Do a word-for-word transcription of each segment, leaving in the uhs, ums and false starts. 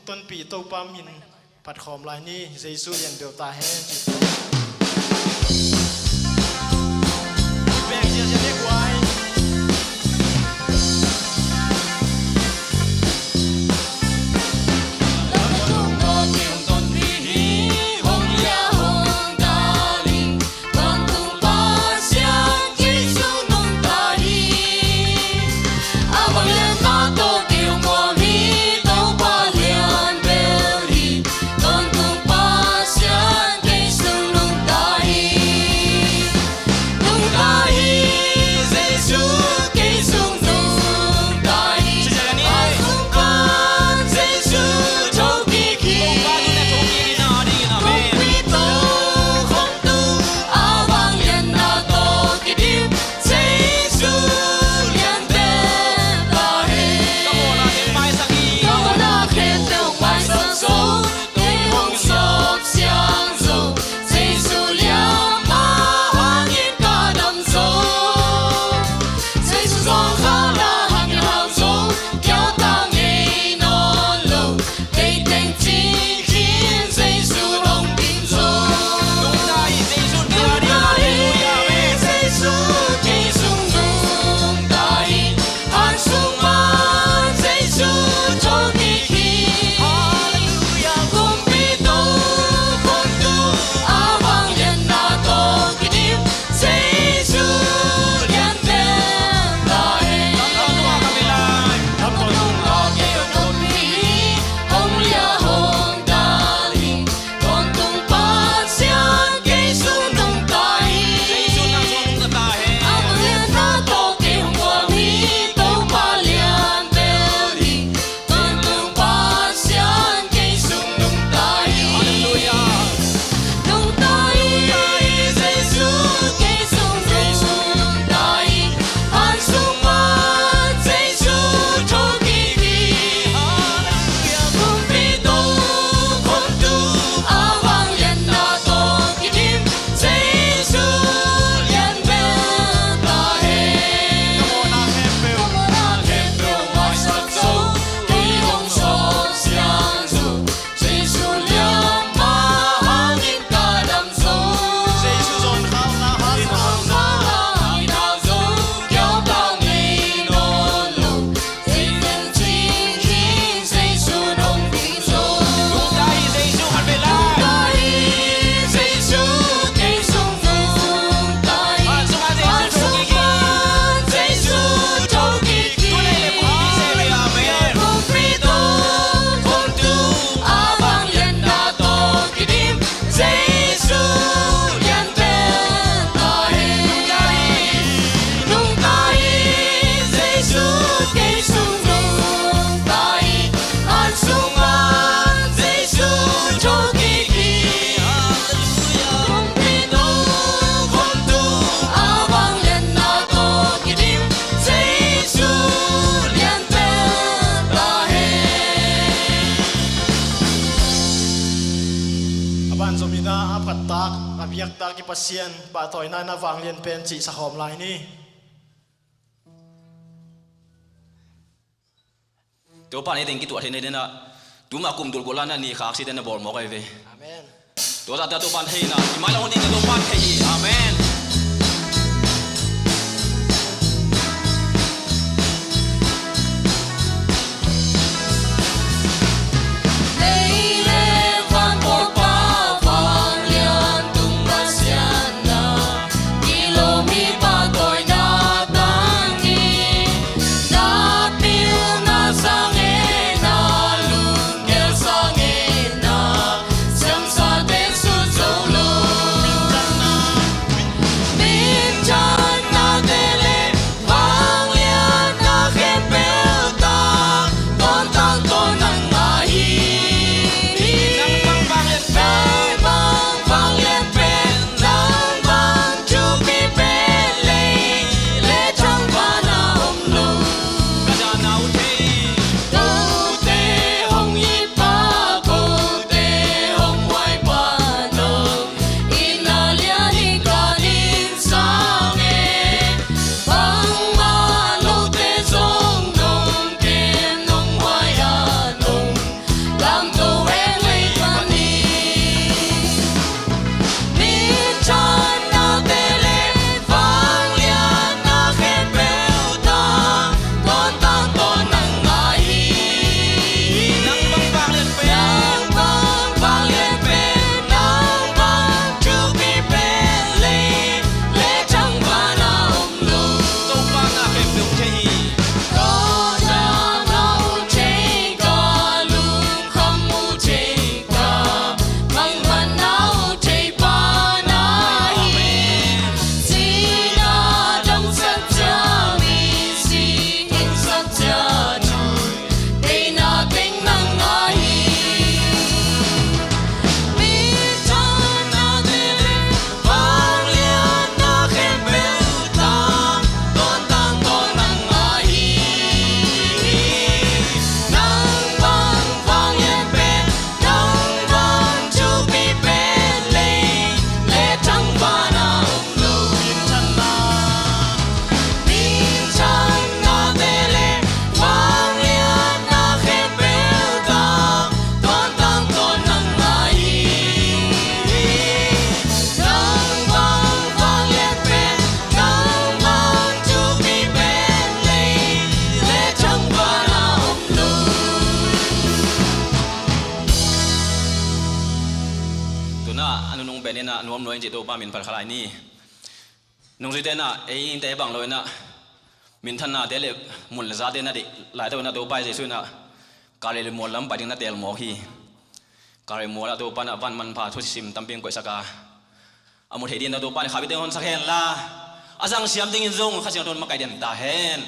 Tonpih Topa min phat khawm lai ni. Jesu lian bel ta hen ci. Bek ziahziah bek uai. A ban zom in a, a phattak, a biaktak i Pasian pahtawina in a vanglian pen cih sakhawm lai ni. Topa in ei teng kituah theihna dingin a, tuma kum dulgul a na ni khak si dingin a bawl mawk ahi ve. Amen. Tua zahta Topa in theihna i mai lo ding a Topa in thei hi. Amen. Na a nunung pen inah nuam nuam in cih Topa min phat kha lai ni. Nungzuite inah ei innte bang lo inah minthannate le mun le zate inah deih laitaw inah Topa Jesu inah Galilee mual lam pai ding na teel mawk hi. Galilee mual ah Topa inah van manpha thusim tampi in koihsak a, a mu thei dingin Topa in khaipite hong honsak hen la, a zangsiam dingin zong Kha Siangtho in makaih den ta hen.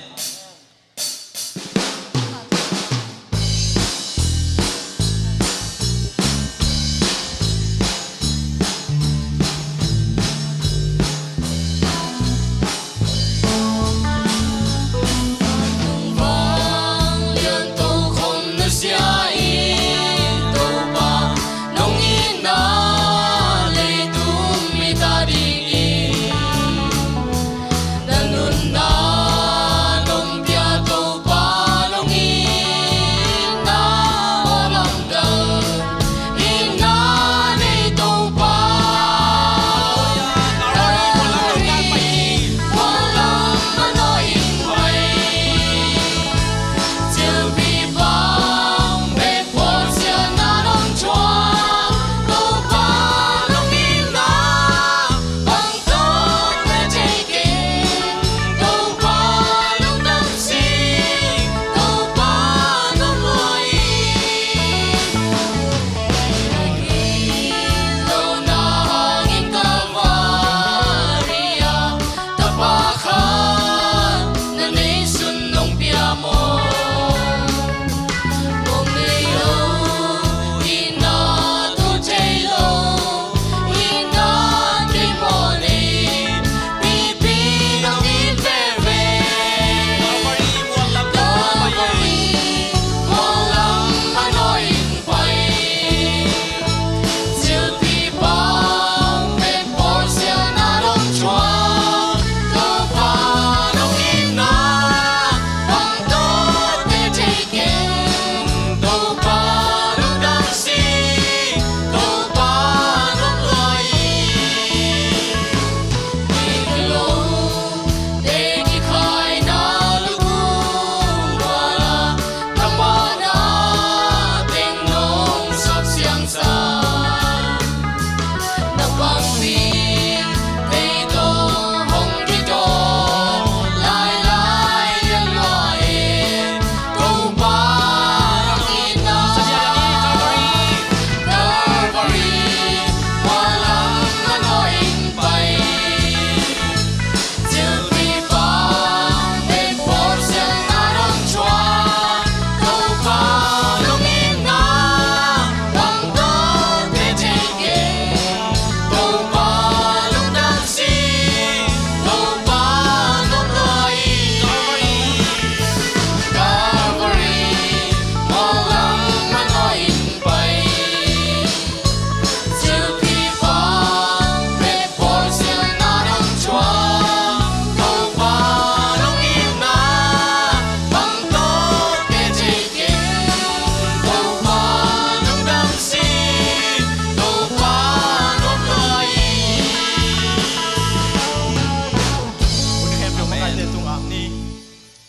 Hun i khempeuh makaite tung ap ni.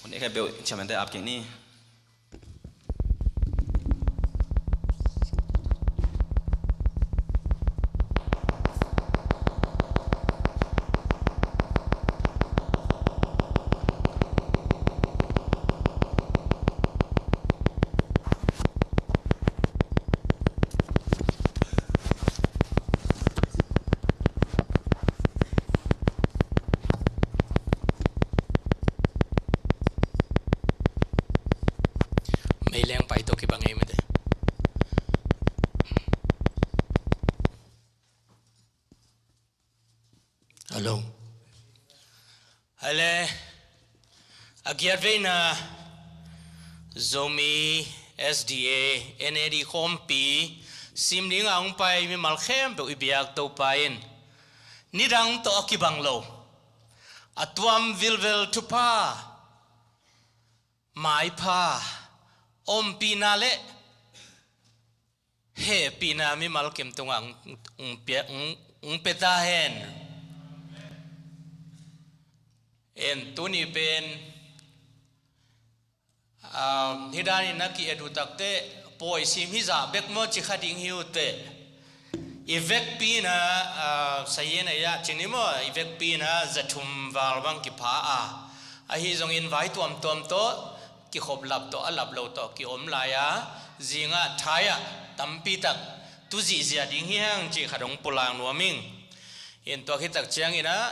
Hun i khempeuh chairman te ap kik ni. Meileng pai tawh kibang ei mate. Hello. Hale. A giat veina Zomi S D A N A D khawmpi sim dinga hong pai mimal khempeuh i biak Topa in nidang tawh a kibang lo a tuam vilvel thupha, maipha, ompihna le hehpihna mimal kim tungah hong, hong pia, hong, hong pia ta hen. En tuni pen, um, hih danin a ki-et uh takteh pawi sim hizah bek maw ci kha ding hi uh teh. I vekpi in ah, ah, sayin a ya cini maw, i vekpi in ah zathum val bang kipha a. Ahi zongin vai tuamtuam tawh, kikhop lap tawh, a lap lo tawh, kiom lai a, zingah thai ah, tampi tak, tu zihziah ding hi hang cih khat hong pulak nuam ing. In tua khit tak ciangin ah,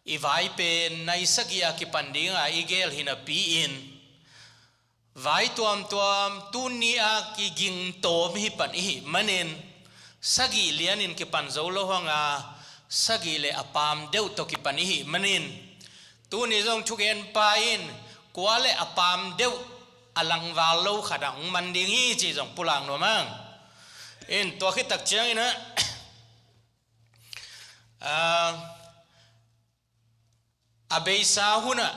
i vai pen nai sagih a kipan ding a i gel hi napi in, vai tuamtuam tuni a kiging tawm hi pan i hih manin, sagih lianin kipan zo lo hang a, sagih le a paam deuh tawh kipan i hih manin, tuni zong thugenpa in kua le a paam deuh a langval lo khat ah hong man ding hi cih zong pulak nuam hang. In tua khit tak ciangin ah, ah, a beisa hun ah,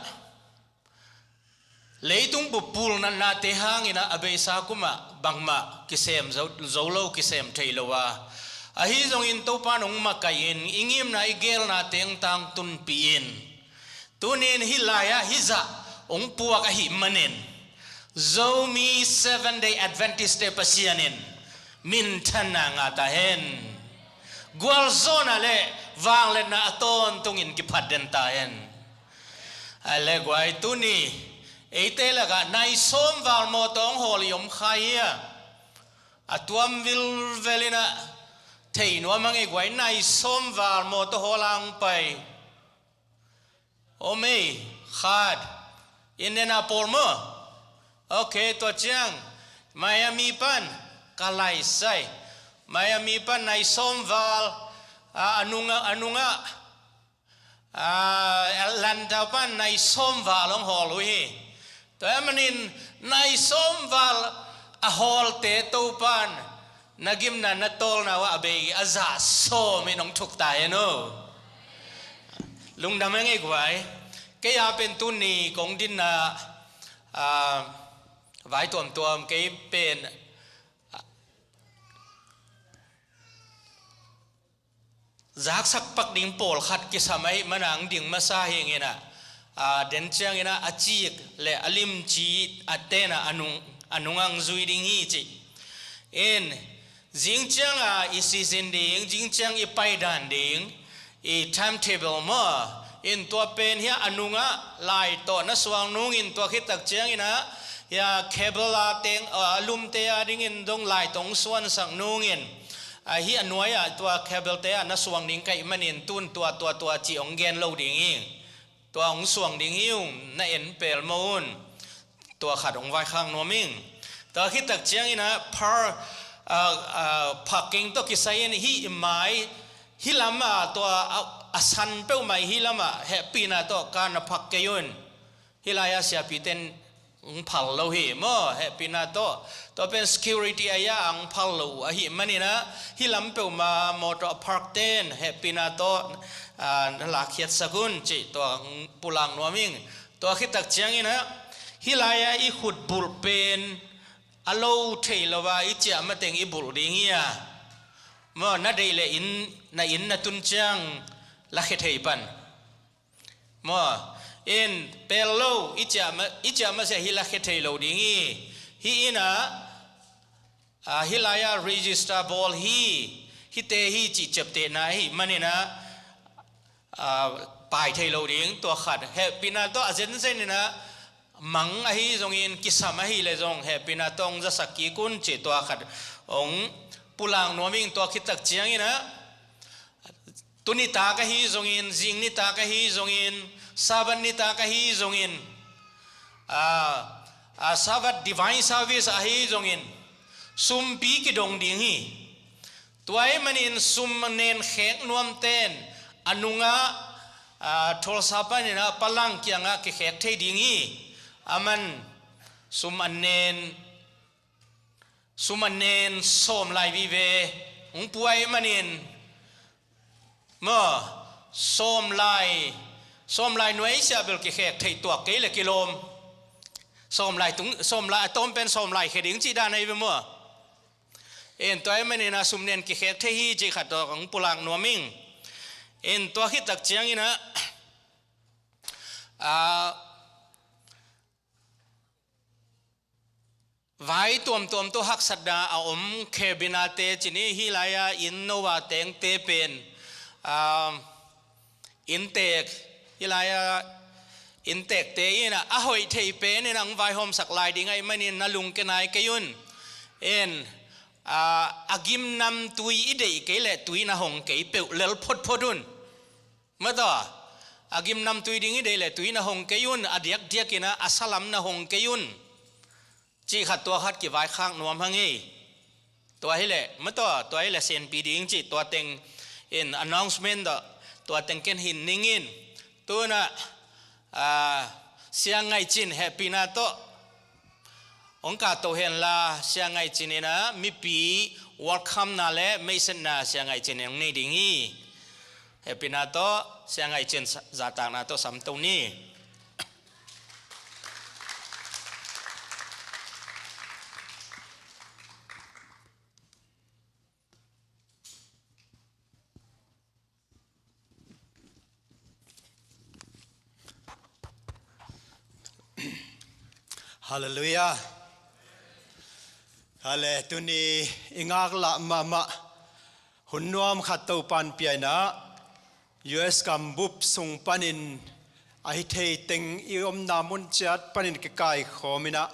leitung bup pulnatnate hangin ah a beisa kum ah bangmah kisem zo, zo lo, kisem thei lo a. Ahi zongin Topa in hong makaih in, i ngimna, i gelna teng tangtunpih in, tuni in hih lai ah hih zah hong puak ahih manin, Zomi Seven Day Adventist te Pasian in minthanna ngah ta hen. Gualzawhna le vangliatna a tawntungin kiphat den ta hen. A le guai, tuni eite lakah nai sawm val mawtaw hong hawl i om kha hi a, a tuam vilvel in ah thei nuam hang ei guai, nai sawm val mawtaw hawl a hong pai. Om ei, khat. Indiana pawl maw? Ok, tua ciang Miami pan ka laisai. Miami pan nai sawm val, a, a nungah, a nungah, a, Atlanta pan nai sawm val hong hawl uh hi. Tua ahih manin nai sawm val a hawlte Topa in na gimna, na tawlna uh ah a bei a zah sawm in hong thuk ta hen aw. Lungdam hang ei guai. Kei a pen tuni kong dinna, ah, vai tuamtuam kei pen zaksak pak ding pawlkhat kisam ahih manin ding masa hi ing in ah, a, den ciangin ah a cik le a limci a ten ah a nung, a nung ah hong zui ding hi ci. In, zing ciang a i sisin ding, zing ciang i paidan ding, i timetable maw, in tua pen hiah a nungah lai tawh na suang nungin, tua khit tak ciangin ah hiah cable a teng, a, lumte a dingin dong lai tawh hong suansak nungin, a, hih a nuai ah tua cable te ah na suang ding ka hih manin tun tua, tua, tua cih hong gen lo ding hi. Tua hong suang ding hi ung, na en pelmawh un. Tua khat hong vaikhak nuam ing. Tua khit tak ciangin ah par, a, a, phak keng tawh kisai in hih i mai, hih lam ah tua a, a san peuhmah hih lam ah hehpihna tawh ka na phak kei un. Hih lai ah siapite in hong phal lo hi maw, hehpihna tawh. Tua pen security a ya hong phal lo uh ahih manin ah, hih lam peuhmah mawtaw a park ten hehpihna tawh, a, na lakkhiatsak un cih tua hong pulak nuam ing. Tua khit tak ciangin ah, hih lai ah i khutbulh pen a lo thei lo a, i ciah mateng i bulh ding hi a. Maw, na deih le inn, na inn na tun ciang lakhia thei pan. Maw, in pel lo, i ciah ma, i ciah masiah hih lakhia thei lo ding hi. Hih in ah, a, hih lai ah register bawl hi, hihte hi cih ciaptehna ahih manin ah, a, pai thei lo ding, tua khat. Hehpihna tawh a zenzen in ah, mang ahi zongin, kisam ahih leh zong hehpihna tawh hong zasak kik un cih tua khat hong pulak nuam ing. Tua khit tak ciangin ah, tu nitak ahi zongin, zing nitak ahi zongin, Sabbath nitak ahi zongin, a, a, Sabbath divine service ahi zongin, sumpi kidong ding hi. Tua ahih manin sum a nen khek nuamte in a nungah, a, Tulsa panin ah Palang kiangah kikhek thei ding hi. Aman sum a nen, sum a nen sawm lai vive hong pua ahih manin, maw, sawm lai, sawm lai nuai siah bel kikhek thei tuak kei le kilawm. Sawm lai tung, sawm lai a tawm pen sawm lai khia ding cih dan ahi ve maw. In tua ahih manin ah sum nen kikhek thei hi cih khat tawh hong pulak nuam ing. In tua khit tak ciangin ah, a, Vai tuamtuam tawh haksatna a om Kebinate ci ni. Hih lai-a inn no a tengte pen, ah, inntek, hih lai-a inntekte in ah a hoih thei pen in ah hong vaihawmsak lai ding ahih manin na lungkia nai kei un. In, ah, a gimnamtui i deih kei leh tui na hong kei peuh lel photphot un. Mataw, a gimnamtui ding i deih leh tui na hong kei un, a diakdiak in ah a salam na hong kei un. Cih khat tua khat kivaikhak nuam hang ei. Tua hileh, mataw, tua hileh senpi ding cih tua teng in announcement tawh, tua teng ken hin ning in. Tu-in ah, ah, Sia Ngaih Cin hehpihna tawh hong kahto hen la, Sia Ngaih Cin in ah mipi welcome-na le meisatna Sia Ngaih Cin in hong nei ding hi. Hehpihna tawh Sia Ngaih Cin sa-, zahtakna tawh samto ni. Halleluiah. Hale, tuni i ngaklah mahmah hun nuam khat Topa'n pia in ah, U S gambup sung panin a hi thei teng i omna mun ciat panin kikaikhawm in ah,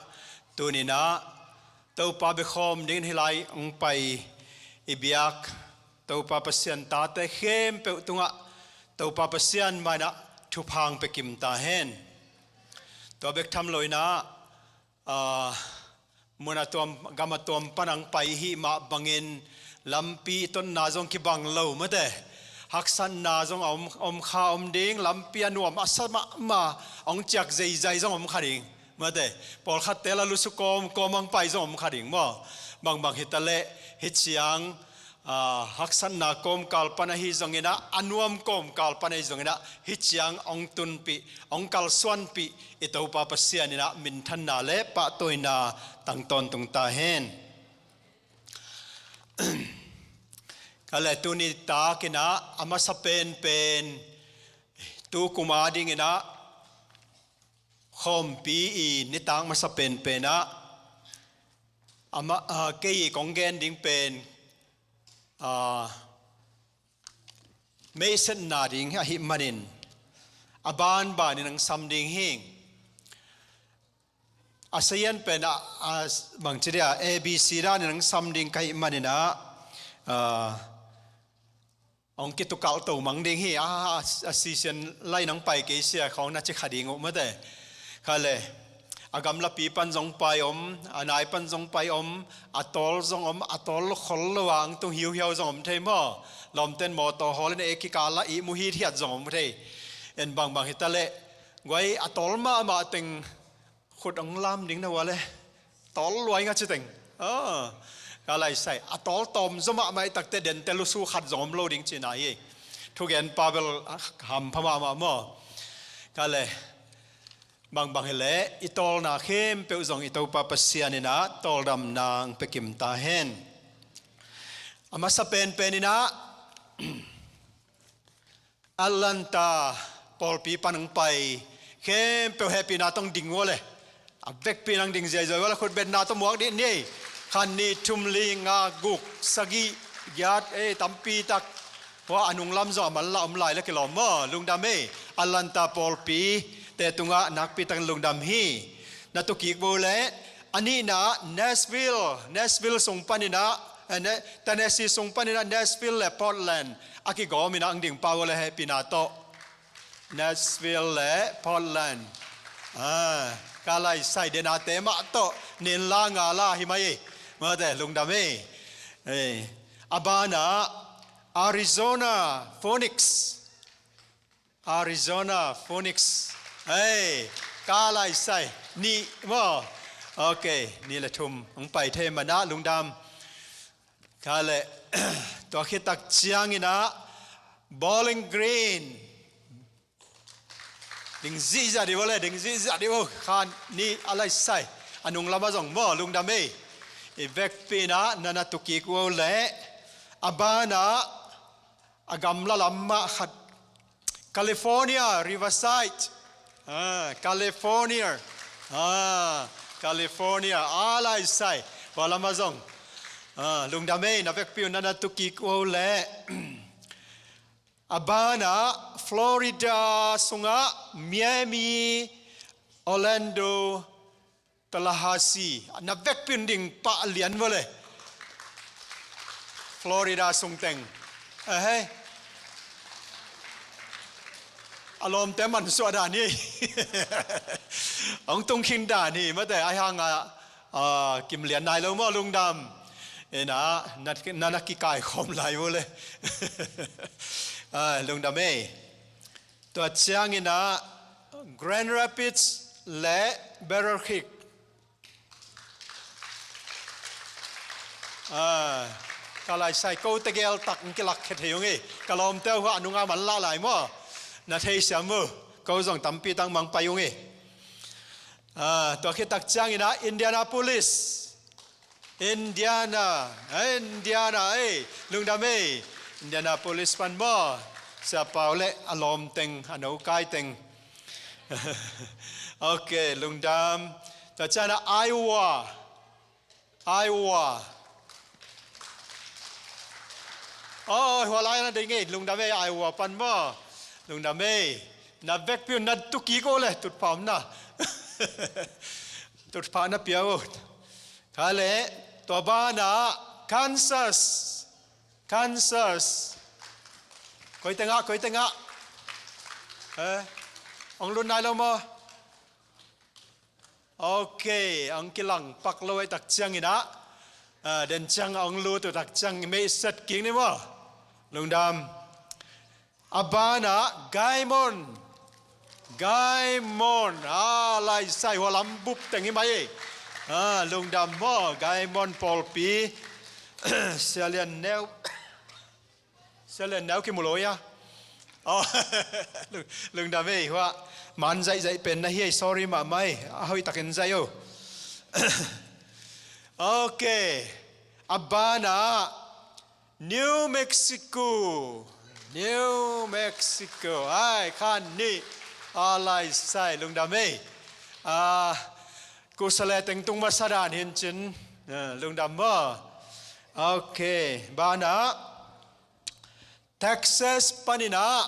tuni-in ah Topa biakhawm dingin hih lai hong pai i biak Topa Pasian tate khempeuh tungah Topa Pasian mah in ah thupha hong pia kim ta hen. Tua bek tham lo-in ah, ah, mun a tuam, gam a tuam pan hong pai i hih mah bangin lampi i totna zong kibang lo, mate. Haksatna zong a om, om kha om ding, lampi a nuam a sa mahmah, hong ciak zeizai zong om kha ding, mate. Pawlkhatte la lusu kawmkawm hong pai zong om kha ding maw. Bangbang hi ta leh, hih ciang, ah, haksatna kawmkal pan ahi zongin ah, a nuam kawmkal pan ahi zongin ah, hih ciang hong tunpih, hong kalsuanpih i Topa Pasian in ah minthanna le pahtawina tang tawntung ta hen. Ka le tuni tak in ah a masa penpen, tu kum a ding in ah khawmpi i nitak masa penpen ah, a ma-, ah, kei kong gen ding pen, ah, meisatna ding ahih manin a banbanin hong sam ding hi. A sazian pen ah, ah, bangci dia, A B C danin hong sam ding ka hih manin ah, ah, hong kitukalh to mang ding hi. A, a, a sisian lai nang pai kei sia khawng na ci kha ding uh, mate. Ka le, a gamlapi pan zong pai om, a nai pan zong pai om, a tawl zong om, a tawl khol lo a hong tung hiuhiau zong om thei maw. Lawmten mawtaw hawl in ei kikal ah ihmu hithiat zong om thei. En bangbang hi ta leh, guai a tawl mahmah teng khut hong lam ding na ua le, tawl luai nga ci teng. Ah, ka lai sai, a tawl tawm zaw mahmah i takte dente lusu khat zong om lo ding cihna hi. Thugenpa bel hampha mahmah maw. Ka le, bangbang hi leh, i tawlna khempeuh zong i Topa Pasian in ah tawldamna hong pia kim ta hen. A masa penpen in ah, Atlanta pawlpi pan hong pai khempeuh hehpihna tawh hong ding ua le. A vekpi in hong ding ziazia ua le, khutbetna tawh muak dih ni. Khat, nih, thum, li, nga, guk, sagih, giat, ei, tampi tak. Hua a nunglam zong a manlah om lai le kilawm maw, lungdam ei. Atlanta pawlpite tungah nakpi takin lungdam hi. Na tukik bo le, a nihna Nashville, Nashville sung panin ah, eh, Ne-, Tennessee sung panin ah Nashville le Portland a kigawm in ah hong ding pah uh le hehpihna tawh. Nashville le Portland. Ah, ka lai sai, denate mah tawh nin la nga la hi mai ei. Mate, lungdam ei. Eh, a banah Arizona, Phoenix. Arizona, Phoenix. Hei, ka lai sai, nih maw. Ok, nih le thum hong pai thei man ah lungdam. Ka le, tua khit tak ciangin ah Bowling Green. Ding zihziah dih ua le, ding zihziah dih ua. Khat, nih, a lai sai. A nunglam ah zong maw, lungdam ei. I vekpi in ah na na tukik ua le. A banah a gamla lam mah khat. California, Riverside. Ah, California. Ah, California, a laisai, hua lamah zong. Ah, lungdam ei, na vekpi un na na tu kik uh leh. A banah Florida sungah Miami, Orlando, Tallahassee, na vekpi un ding pah lian vua le. Florida sung teng. Ahei. A lawmte mansuah dan hi. Hong tungkhin dan hi, mate, ai hang a, a, kim lian nai lo maw, lungdam. Ina, na, na, na kikaikhawm lai vua le. A, lungdam ei. Tua ciangin ah Grand Rapids le Battle Creek. Ah, ka laisai ko tegel tak kilak khe thei ung hi. Ka lawmte uh a nunga man lah lai maw. Na theisiam uh. Ko zong tampi tak mang pai ung hi. Ah, tua khit tak ciangin ah Indianapolis. Indiana, eh, Indiana, eh, lungdam ei. Indianapolis pan maw. Sia Pau le a lawm teng, a nokai teng. Ok, lungdam. Tua ciangin ah Iowa. Iowa. Oh, hua lai na ding ei, lungdam ei, Iowa pan maw. Lungdam ei. Na vekpi un na tu kik uh le, tutphah om na. Tutphah na pia uh. Kha le, tua banah Kansas. Kansas. Koi tengah, koi tengah. Eh, hong lut nai lo maw? Ok, hong kilang pak lo ei tak ciangin ah. Ah, den ciang hong lut uh tak ciang meihset kik ni maw. Lungdam. A banah Gaimon. Gaimon. A laisai hua lam bup teng hi mai. A, lungdam maw, Gaimon pawlpi. Sia Lian Neu. Sia Lian Neu kimu lo ia. Oh, lung, lungdam ei hua. Man zaihzaih pen na hi ei, sorry mahmah ei. A hoih takin zaih o. Ok. A banah New Mexico. New Mexico. Ai, khan ni. A laisai, lungdam ei. Ah, kusale teng tung masa dan hin cin. Ah, lungdam maw. Ok, banah Texas panin ah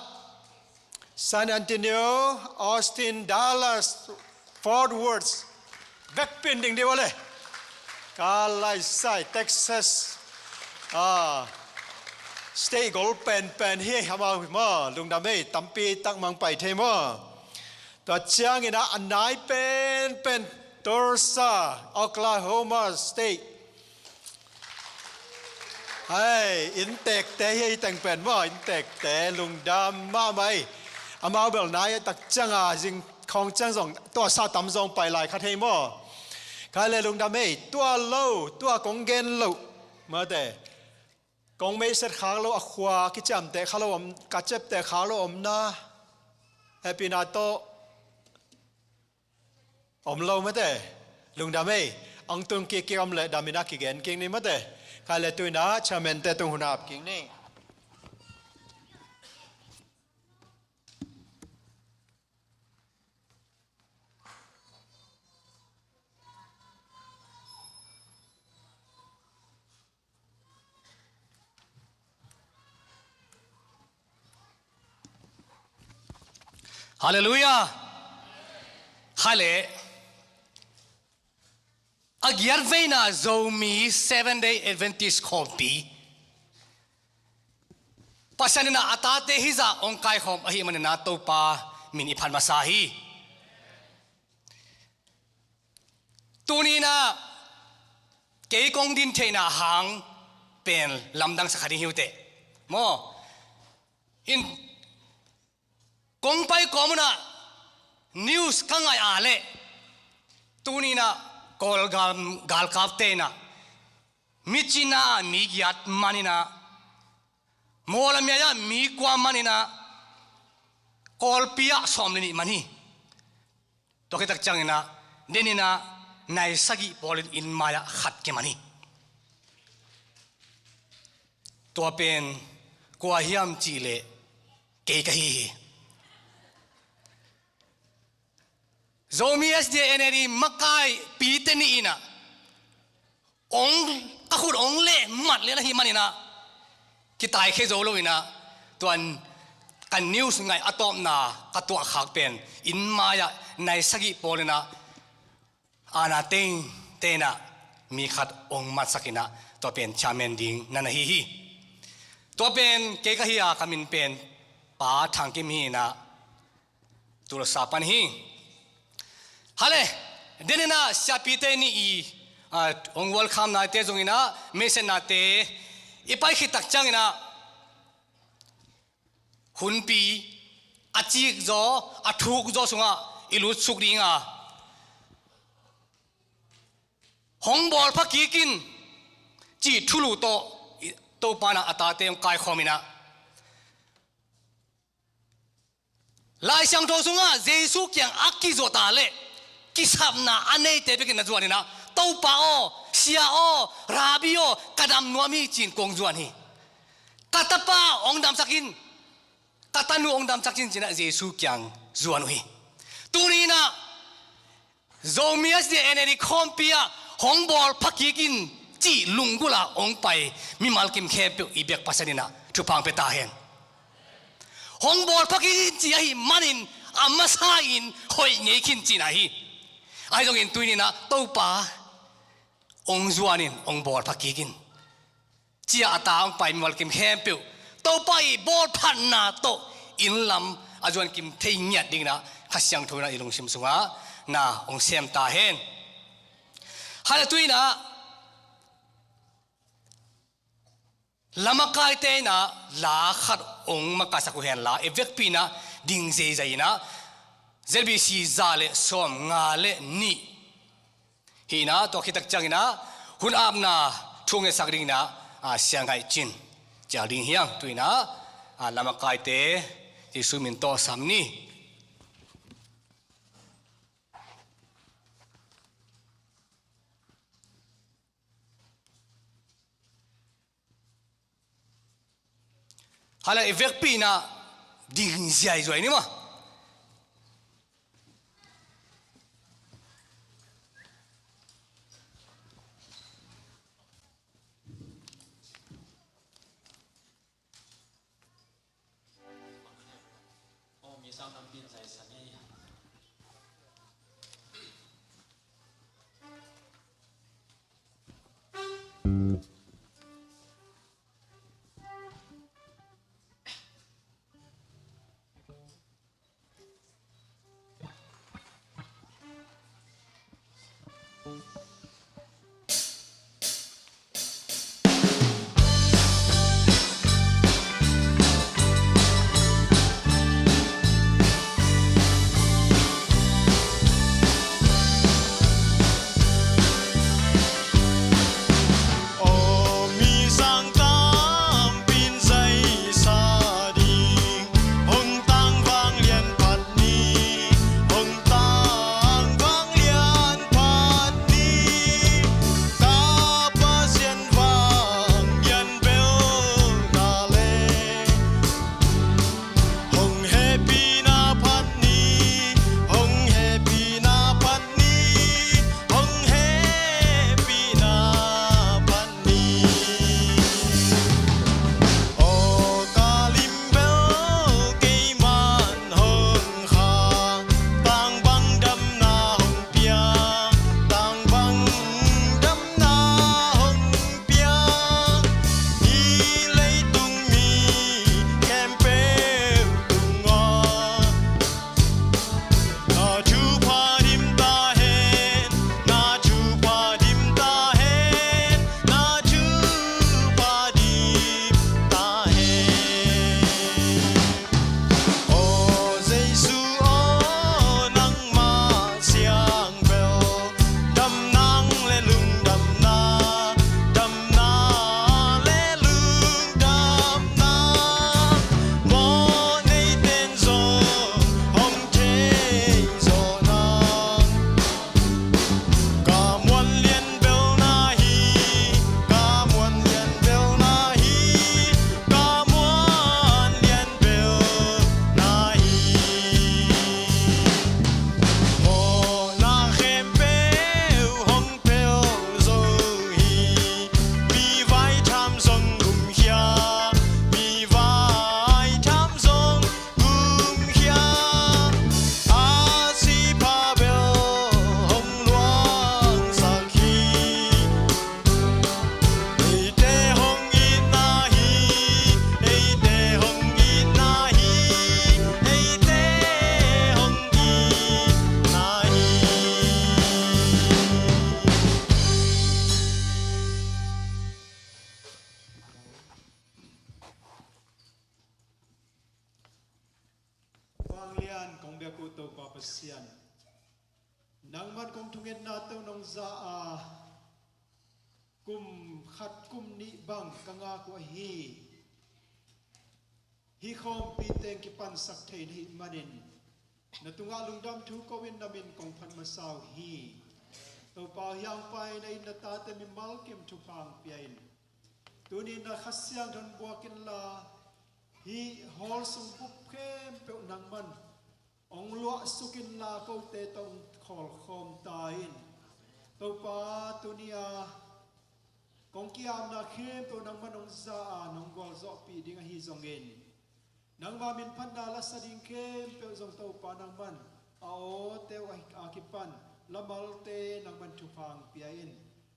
San Antonio, Austin, Dallas, Fort Worth. Vekpi un ding dih vua le. Ka laisai Texas. Ah, state gol penpen hi amau maw, lungdam ei, tampi tak mang pai thei maw. Tua ciangin ah a nai penpen Tulsa, Oklahoma State. Hai, inntekte hi ei teng pen maw, inntekte lungdam mahmah ei. Amau bel nai tak ciang a zing khawng ciang zong tua sa tam zong pai lai kha thei maw. Kha le lungdam ei, tua lo, tua kong gen lo. Mate. Kong meihset khak lo a khua, kiciamteh kha lo om, ka cepteh khak lo om na. Happy na tawh. Om lo mate, lungdam ei, ang tung kik kik om le dam in a kigen kik ni mate, kha le tu in a chairman te tung hun a ap kik ni. Halleluiah. Hale. A giat veina Zomi Seven Day Adventist khawmpi Pasian in a tate hizah hong kaikhawm ahih manin a Topa min i phat masa hi. Tuni in a kei kong din theihna hang pen lamdang sa khat in hi uh teh. Maw, in kong pai kawm un a news ka ngaih a leh tuni in a Kawl gal, galkapte in a Myitkyina ah mi giat man in a, Mawlamyine ah mi kua man in a, Kawlpi ah sawm le nih man hi. Tua khit tak ciangin a, den in a nai sagih pawl in inn mai ah khat kiman hi. Tua pen kua hiam cih leh kei ka hi hi. Zomi S D A N A D makaipite nih in ah, ong, ka khut ong leh mat lian ahih manin ah, kitaikhia zo lo in ah, tuan ka news ngaih a tawpna ka tuahkhak pen inn mai-ah nai sagih pawl in ah, ana tengte in ah mi khat ong matsak in ah, tua pen chairman ding na na hi hi. Tua pen kei ka hi a, ka min pen Pa Thang Kim hi in ah, Tulsa pan hi. Hale, den in ah siapite nih i, a, ong welcome nate zong in ah, message nate i pai khit tak ciang in ah, hunpi a cik zaw, a thuk zaw sungah i lutsuk ding a, hong bawlpha kik in cih thulu tawh i, Topa in ah a tate hong kaikhawm in ah, Lai Siangtho sungah Jesu kiang a kizuat a leh kisapna a neite bek in na zuan in ah, Topa aw, Sia aw, Rabbi aw, ka dam nuam hi ci-in kong zuan hi. Ka tapa ong damsak in, ka tanu ong damsak in ci-in ah Jesu kiang zuan uh hi. Tuni in ah Zomi S D A N A D khawmpi ah hong bawlpha kik in cih lunggulh a ong pai mimal kim khempeuh i biak Pasian in ah thupha ong pia ta hen. Hong bawlpha kik in cih ahih manin a masa in hoih ngei khin cihna hi. Ahi zongin tuni in ah Topa ong zuan in, ong bawlpha kik in ci-a a ta ong pai mimal kim khempeuh Topa i bawlphatna tawh inn lam a zuan kim thei ngiat ding in ah Kha Siangtho in ah i lungsim sungah na ong sem ta hen. Hale, tuni in ah la makaite in ah la khat ong makaisak uh hen la, i vekpi in ah ding zeizai in ah Z B C za le sawmnga le nih hi in ah, tua khit tak ciang in ah hun apna thu ngetsak ding in ah, a, Sia Ngaih Cin cial ding hi hang. Tuni in ah, a, la makaite Jesu min tawh sam ni. Hale, i vekpi in ah ding ziaizuai ni maw. Lian kong biak uh Topa Pasian, nangman kong thungetna tawh nong za a, kum khat kum nih bang ka ngak uh ahi. Hih khawmpi teng kipansak thei na hih manin, na tungah lungdam thu ko-in na min kong phat masa uh hi. Topa, hiang pai na in na tate mimal kim thupha hong pia in. Tuni na Kha Siangtho hong buak inla, hih hall sung bup khempeuh nangman hong luahsuk inla, kote tawh hong khawlkhawm ta in. Topa, tuni a kong ki-apna khempeuh nangman hong za a, nong gualzawhpih ding ahi zongin, nangma min phatna la sa ding khempeuh zong Topa nangman a awte uh a kipan lamalte nangman thupha hong pia in.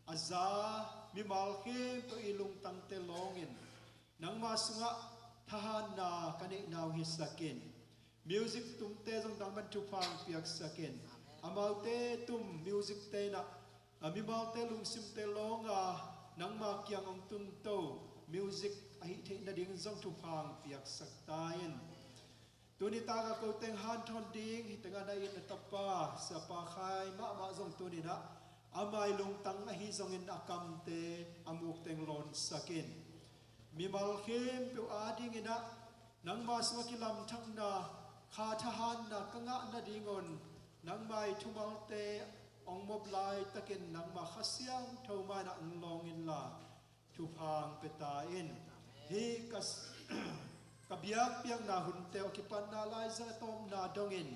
A za mimal khempeuh i lungtangte lawngin nangma sungah thahatna ka neihna uh hisak in. Music tumte zong nangman thupha hong piaksak in. Amaute tum music-te in ah, a mimalte lungsimte lawnga nangma kiang hong tungto music ahih theih nading zong thupha hong piaksak ta in. Tuni taka ko teng hanthawn ding, hih tengah na in na tapa Siapa Khai mahmah zong tuni-in ah, ama i lungtang ahi zongin a kamte a muk teng lawnsak in. Mimal khempeuh adingin ah nangma sungah kilamthakna, kha thahatna ka ngah nadingun nangma i thumalte hong mop laitakin nangma Kha Siangtho mai-ah hong lawng inla, thupha hong pia ta in. Hih ka, ka biakpiakna hunte uh a kipatna laizang a tawpna dongin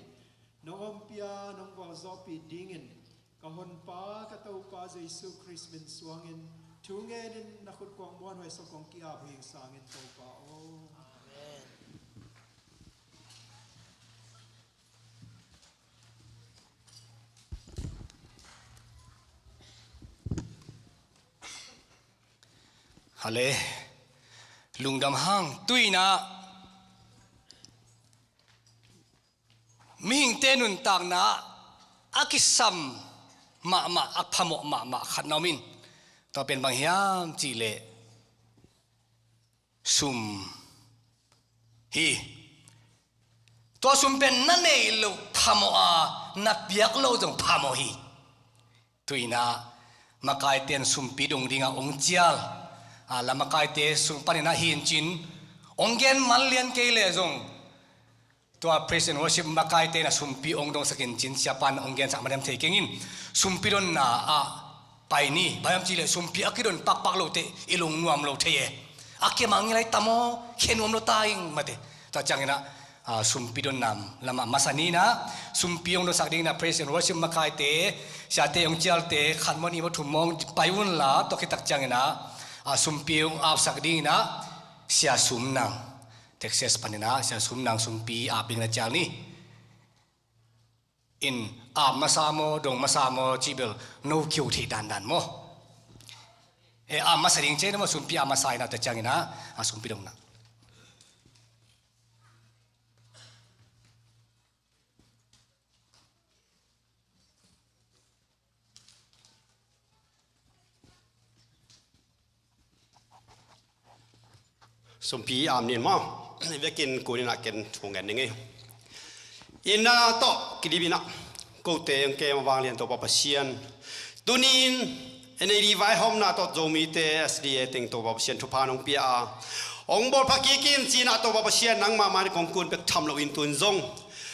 nong ompih a, nong gualzawhpih dingin ka Honpa, ka Topa Jesu Khrist min suangin thu ngenin na khut kuang muanhuai sawk kong ki-ap uh hi ing, sangin Topa aw. Amen. Hale. Lungdam hang. Tu-in ah mihingte nuntakna a kisam mahmah, a phamawh mahmah khat na om in. Tua pen bang hiam cih leh sum hi. Tua sum pen na neih loh phamawh a, na piak loh zong phamawh hi. Tu-in ah makaite in sumpi dong dingah hong cial a, la makaite sung panin ah hi in cin, hong gen man lian kei leh zong tua praise and worship makaite in ah sumpi hong dongsak in cin, siapa in hong gensak man hiam thei keng in, sumpi donna ah pai ni. Bang hiam cih leh sumpi a kidon pakpak lote i lung nuam lo thei e. A kemang i lai tam aw, khe nuam lo ta ing mate. Tua ciangin ah, a, sumpi donna lamah masa ni in ah, sumpi hong donsak dingin ah praise and worship makaite, siate hong cialte khat maw nih maw thum maw hong pai unla, tua khit tak ciangin ah, a, sumpi hong apsak dingin ah Sia Sum Nang, Texas panin ah Sia Sum Nang sumpi ap dingin ah cial ni. In ap masa maw, dong masa maw cih bel no kiu theih dandan maw? E, ap masa ding ci ei na maw, sumpi ap masa in ah tua ciangin ah, a, sumpi dong na. Sumpi ap ni maw? Vekin kun in ah ken thu ngen ning ei. Inn ah tawh kidim in ah kote hong kem a vanglian Topa Pasian, tuni-in N A D vaihawmna tawh Zomite S D A teng Topa Pasian thupha nong pia a, hong bawlpha kik in ci-in ah Topa Pasian nangmah mai-ah kong kun bek tham loin tu-in zong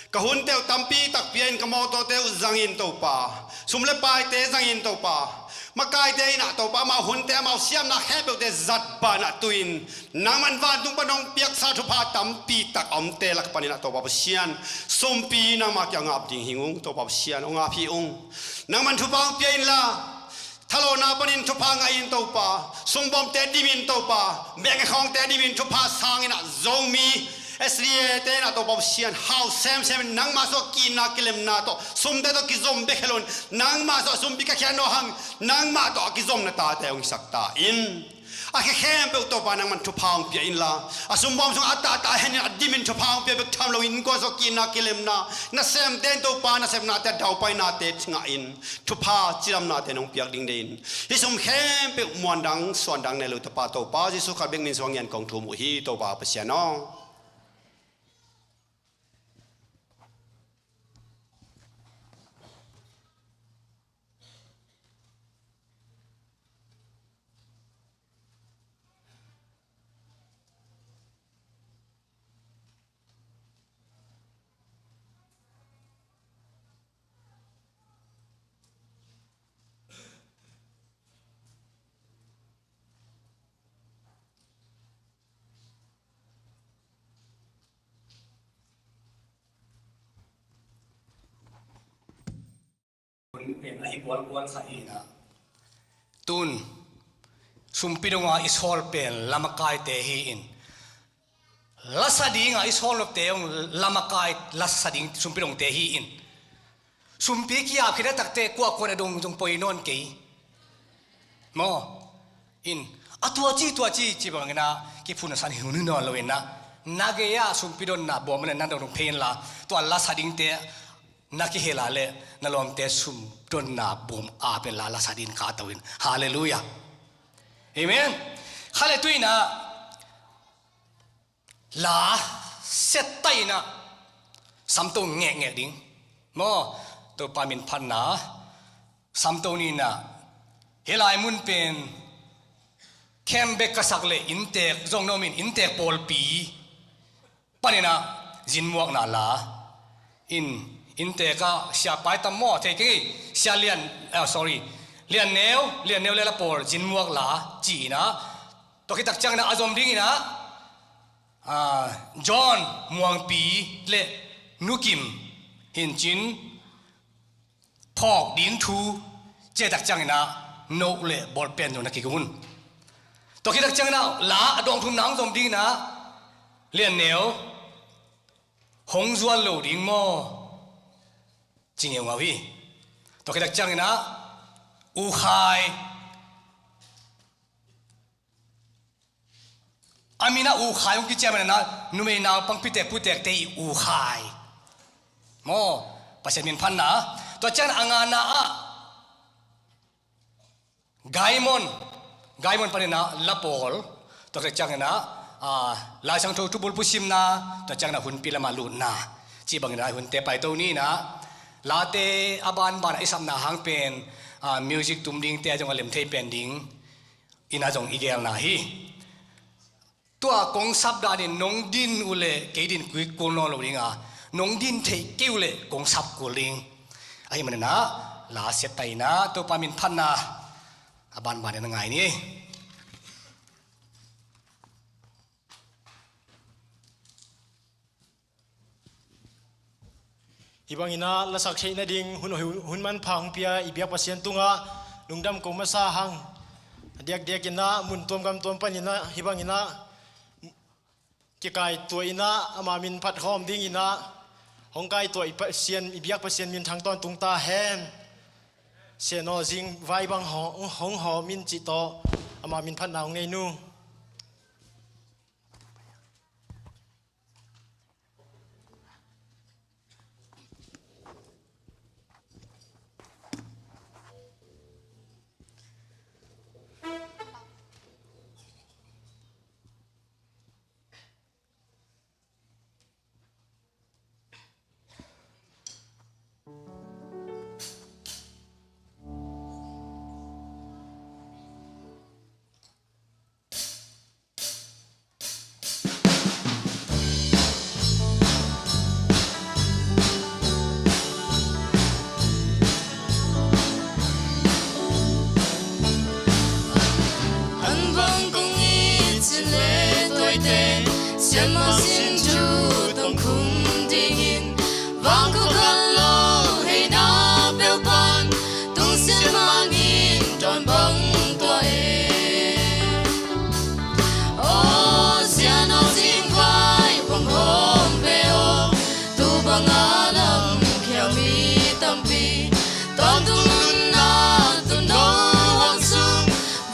ka hunte uh tampi tak pia in, ka mawtawte uh zangin Topa, sum le paite zangin Topa, makaite in ah Topa, amau hunte, amau siamna khempeuhte zat banah tu-in nangman vantung pan hong piaksa thupha tampi tak a omte lak panin ah Topa Pasian, sumpi nangmah kiang hong ap ding hi ung. Topa Pasian, hong ap hi ung. Nangman thupha hong pia inla, thalawhna panin thupha ngah in Topa, sungbawmte dim in Topa, bengkhawngte dim in thupha sang in ah Zomi S D A te in ah Topa Pasian, hau semsem in nangmah sungah ki-itna kilemna tawh, sumte tawh kizom bek hi loin, nangmah sungah sumpi ka khia nawn hang, nangmah tawh a kizomna tate hong hisak ta in. A khe khempeuh Topa nangman thupha hong pia inla, a sungbawm sungah a tahtah hen in a dim in thupha hong pia bek tham loin, innkuan sungah ki-itna kilemna, nasemte in Topa nasepnate a daupainate ngah in, thupha cidamnate nong piak ding deih in. Hih sum khempeuh muandang suandang nei lo tapa Topa Jesu Khrist bek min suang ngian kong thum uh hi, Topa Pasian aw. Ahi kualkual kha hi in ah, tun sumpi donga i sawl pen lamakaite hi in, lasa dinga i sawl nopte hong lamakai lasa ding sumpi dongte hi in, sumpi ki-ap khit a takte kuakuan a dong zong poi nawn kei. Maw? In, a tua ci, tua ci, ci bangin ah kiphun a san hi hun hi nawn lo in ah, na gei-ah sumpi donna bawm a le na dong dong phei inla, tua lasa dingte na kihel a le na lawmte sum donna bawm a pen la lasa ding ka to in. Halleluiah. Amen. Khale tu in ah, la set ta in ah, samto ngekngek ding. Maw, Topa min phatna, samto ni in ah, hih lai mun pen camp bek ka sak le inntek zong na om in, inntek pawlpi panin ah zinmuakna la. In, inntek ah sia pai tam maw, thei keng hi, sia lian, ah, sorry, lian neu, lian neu le la pawl zinmuak la ci in ah, tua khit tak ciangin ah a zom ding in ah, ah, John Muangpi le Nu Kim Hin Cin phawk ding thu, ci tak ciangin ah note le ballpen zong na kikun. Tua khit tak ciangin ah la a dawng thumna hong zom ding in ah, lian neu, hong zuan lo ding maw, ci ngeungau hi. Tua khit tak ciangin ah U Khai, a min ah U Khai hong kiciam in ah, numei naupang pitek putekte hi, U Khai. Maw, Pasian min phatna. Tua ciangin a ngana ah Gaimon, Gaimon panin ah la pawl, tua khit ciangin ah, ah, Lai Siangtho thubulphuh simna, tua ciangin ah hunpi lamah lutna, ci bangin ah hunte paito ni in ah, late a banban ah i sapna hang pen, ah, music tum dingte a zong a lem thei pen ding in ah zong i gelna hi. Tua kong sap danin nong din uh leh kei din kul kul nawn lo ding a, nong din theih kei uh leh kong sap kul ding. Ahih manin ah la set ta in ah, Topa min phatna a banban in ah ngai ni. Hih bangin ah lasak theih nading hun, hun, hun manpha hong pia i biak Pasian tungah lungdam ko masa hang. A diakdiakin ah mun tuam gam tuam panin ah hih bangin ah kikaituah in ah ama min phat khawm dingin ah hong kaituah i Pasian, i biak Pasian minthang tawntung ta hen. Sian aw, zing vai bang hong, hong hawm in cih tawh ama min phatna hong nei nu. An bang kong it cin le tuaite, sianmah sin thu tong khum dingin, vang khua khat lo hei na peuh pan, tung sianmah in dawn bang tua e. Aw, sian aw, zingvai bang hawm ve aw, tu banga lam khial mi tampi, tawntung nunna tun no huang sung,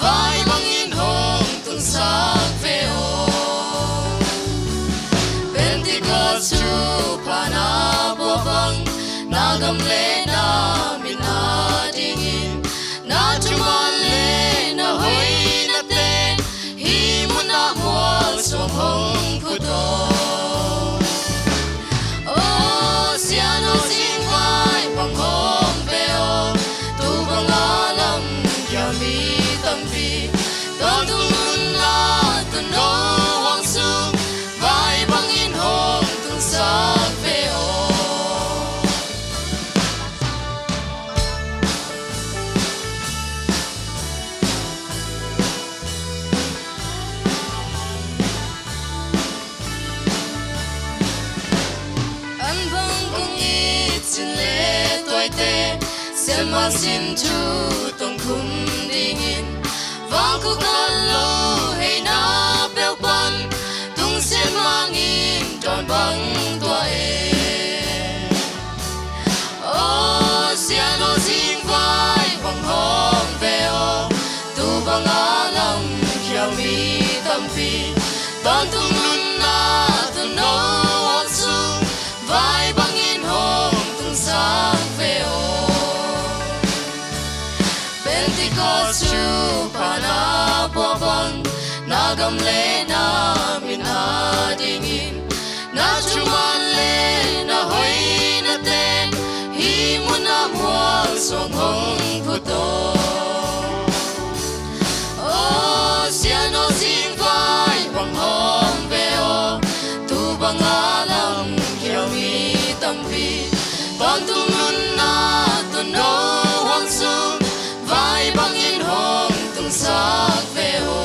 vai bangin hong tungsak ve aw. Pentecost thupha na buak bang, na gam le na min a dingin, na thuman le na hoinate, hih munah mual suang hong phut aw. Aw, sian aw, zingvai bang hawm ve aw, tu banga lam khial mi tampi, tawntung nunna tun no huang sung, vai bangin hong tungsak ve aw. Sianmang sin thu tungkhum dingin vangkuk khat lo heina peuh pan tungsian mangin dawn bang tua e. Aw Sian aw, zingvai bang hawm ve aw, tu banga lam khial mi tampi tawntung nunna tuuno hong sung vai bangin hong tungsak ve aw. Pentecost thupha na pua bang, na gam le na min a dingin na thuman le na hoinate hih munah mual suang hong phut aw. Aw Sian aw, zingvai bang hawm ve aw, tu banga lam khial mi tampi tawntung nunna tuuno hong sung vai bangin hong tungsak ve aw.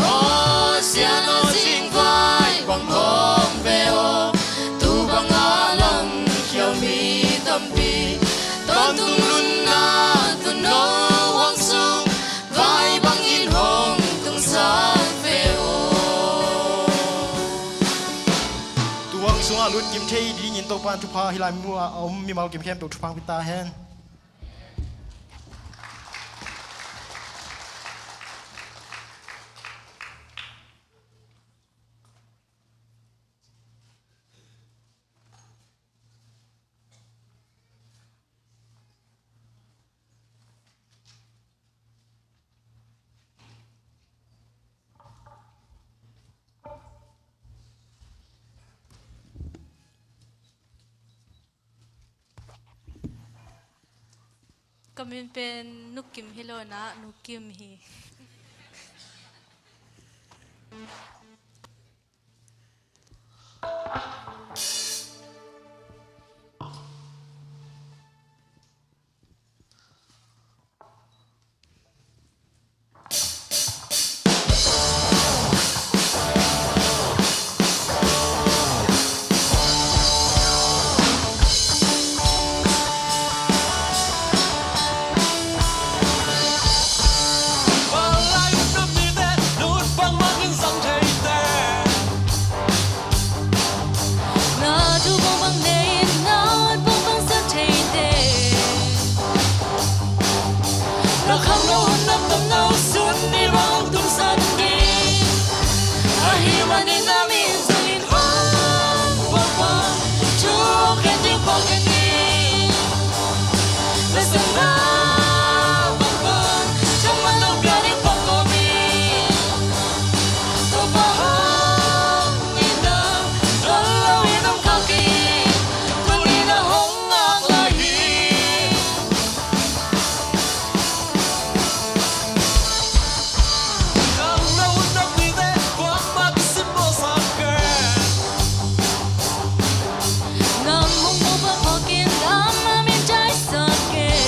Aw Sian aw, zingvai bang hawm ve aw, tu banga lam khial mi tampi tawntung nunna tuuno hong sung vai bangin hong tungsak ve aw. Tu hong sungah lutkim thei dingin Topa in thupha hih lai mu a om mimal kim khempeuh thupha hong pia ta hen. Ka min pen Nu Kim hi lo in ah, Nu Kim hi. Na thu bangbang nei in, na hun bangbang sa thei teh. Na khangno hun na khangno sun ni bang tung san ding. Ahih manin na min zangin hong pua pua, thu khen ding pua khen ding. Na sangna bangbang, thaman hong pia ding pua khen ding. Topa hong itna dawn lo in om kha kei, tuni na hong ngak lai hi. Khangno hun na pite kuamah kisim mawk sak kei. Nang hong pua pua mawk in lam a min taisak kei.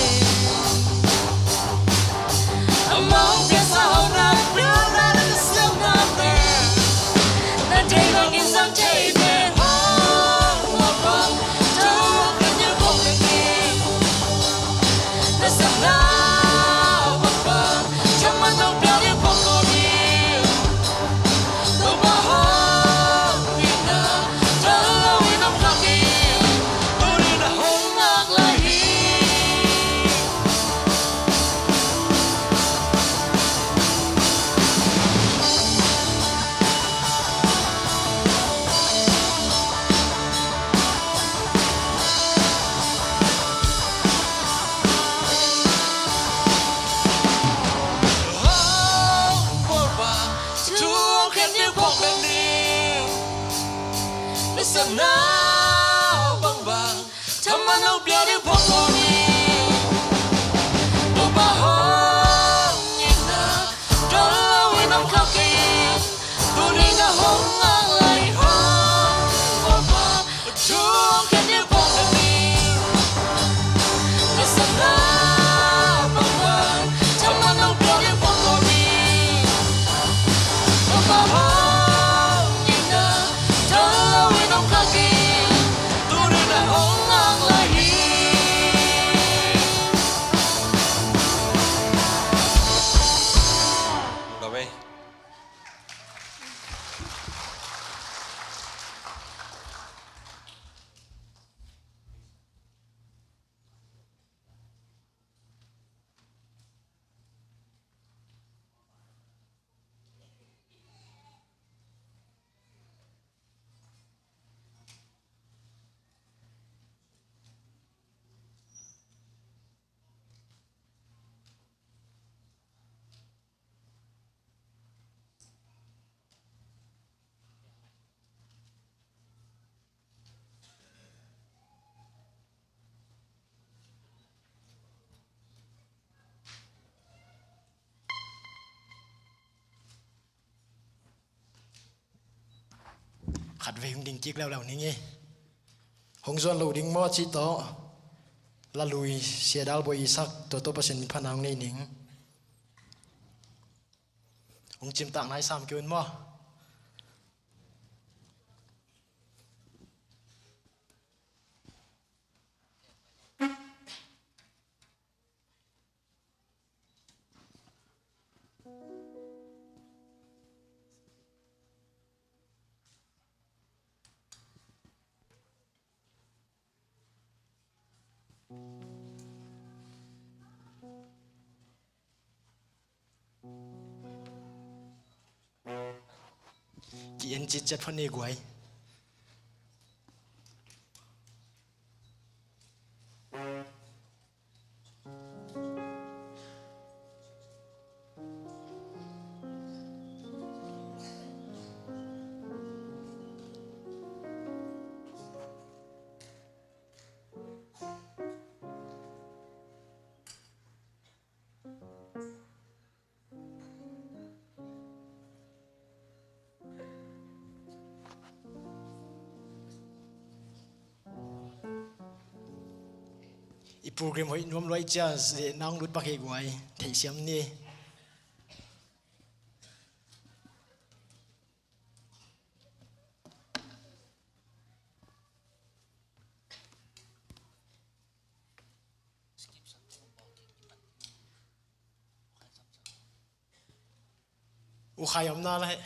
Amau hong piaksa hauhna, pilna le kisiamna pen na deih bangin zang thei pen hong pua pua, thu khen ding pua khen ding. Na sangna bangbang, thaman hong pia ding pua khen ding. Topa hong itna dawn lo in om kha kei, tuni na hong ngak lai hi. Hong pua pua, thu khen ding pua khen ding. Na sangna bangbang, thaman hong pia ding pua khen ding. Topa hong itna dawn lo in om kha kei, tuni na hong ngak lai hi. Hong pua pua, thu khen ding pua khen ding. Na sangna bangbang, thaman hong pia ding pua khen ding. Topa hong itna dawn lo in om kha kei, tuni na hong ngak lai hi. khatvei hong ding kik leuleu ning hi. Hong zuan lo ding maw cih tawh, Lalui Sia Dal Bawi Isak, tua tawh Pasian min phatna hong nei ning. Hong cimtak nai sam kei un maw? Ki-en citciat pha ni guai. I program hoih nuam luai cia, ze nang lut pak hi guai, theihsiam ni. U Khai om na lai.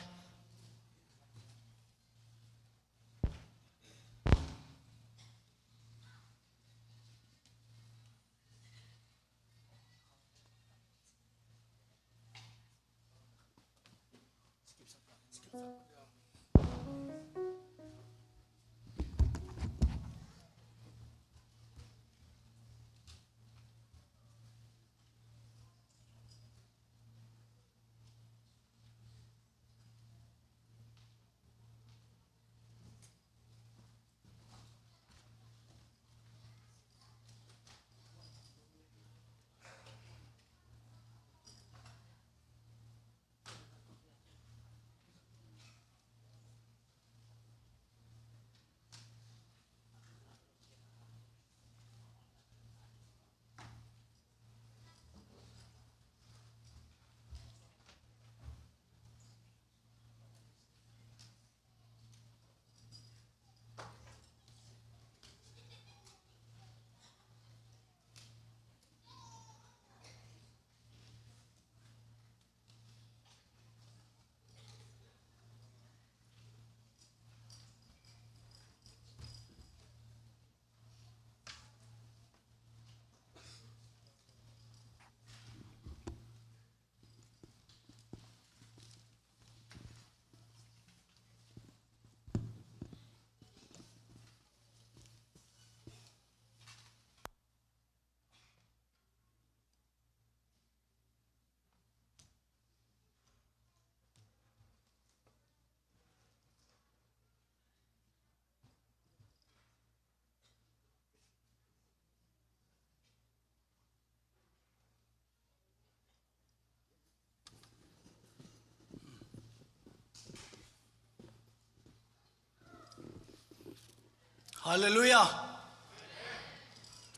Halleluiah.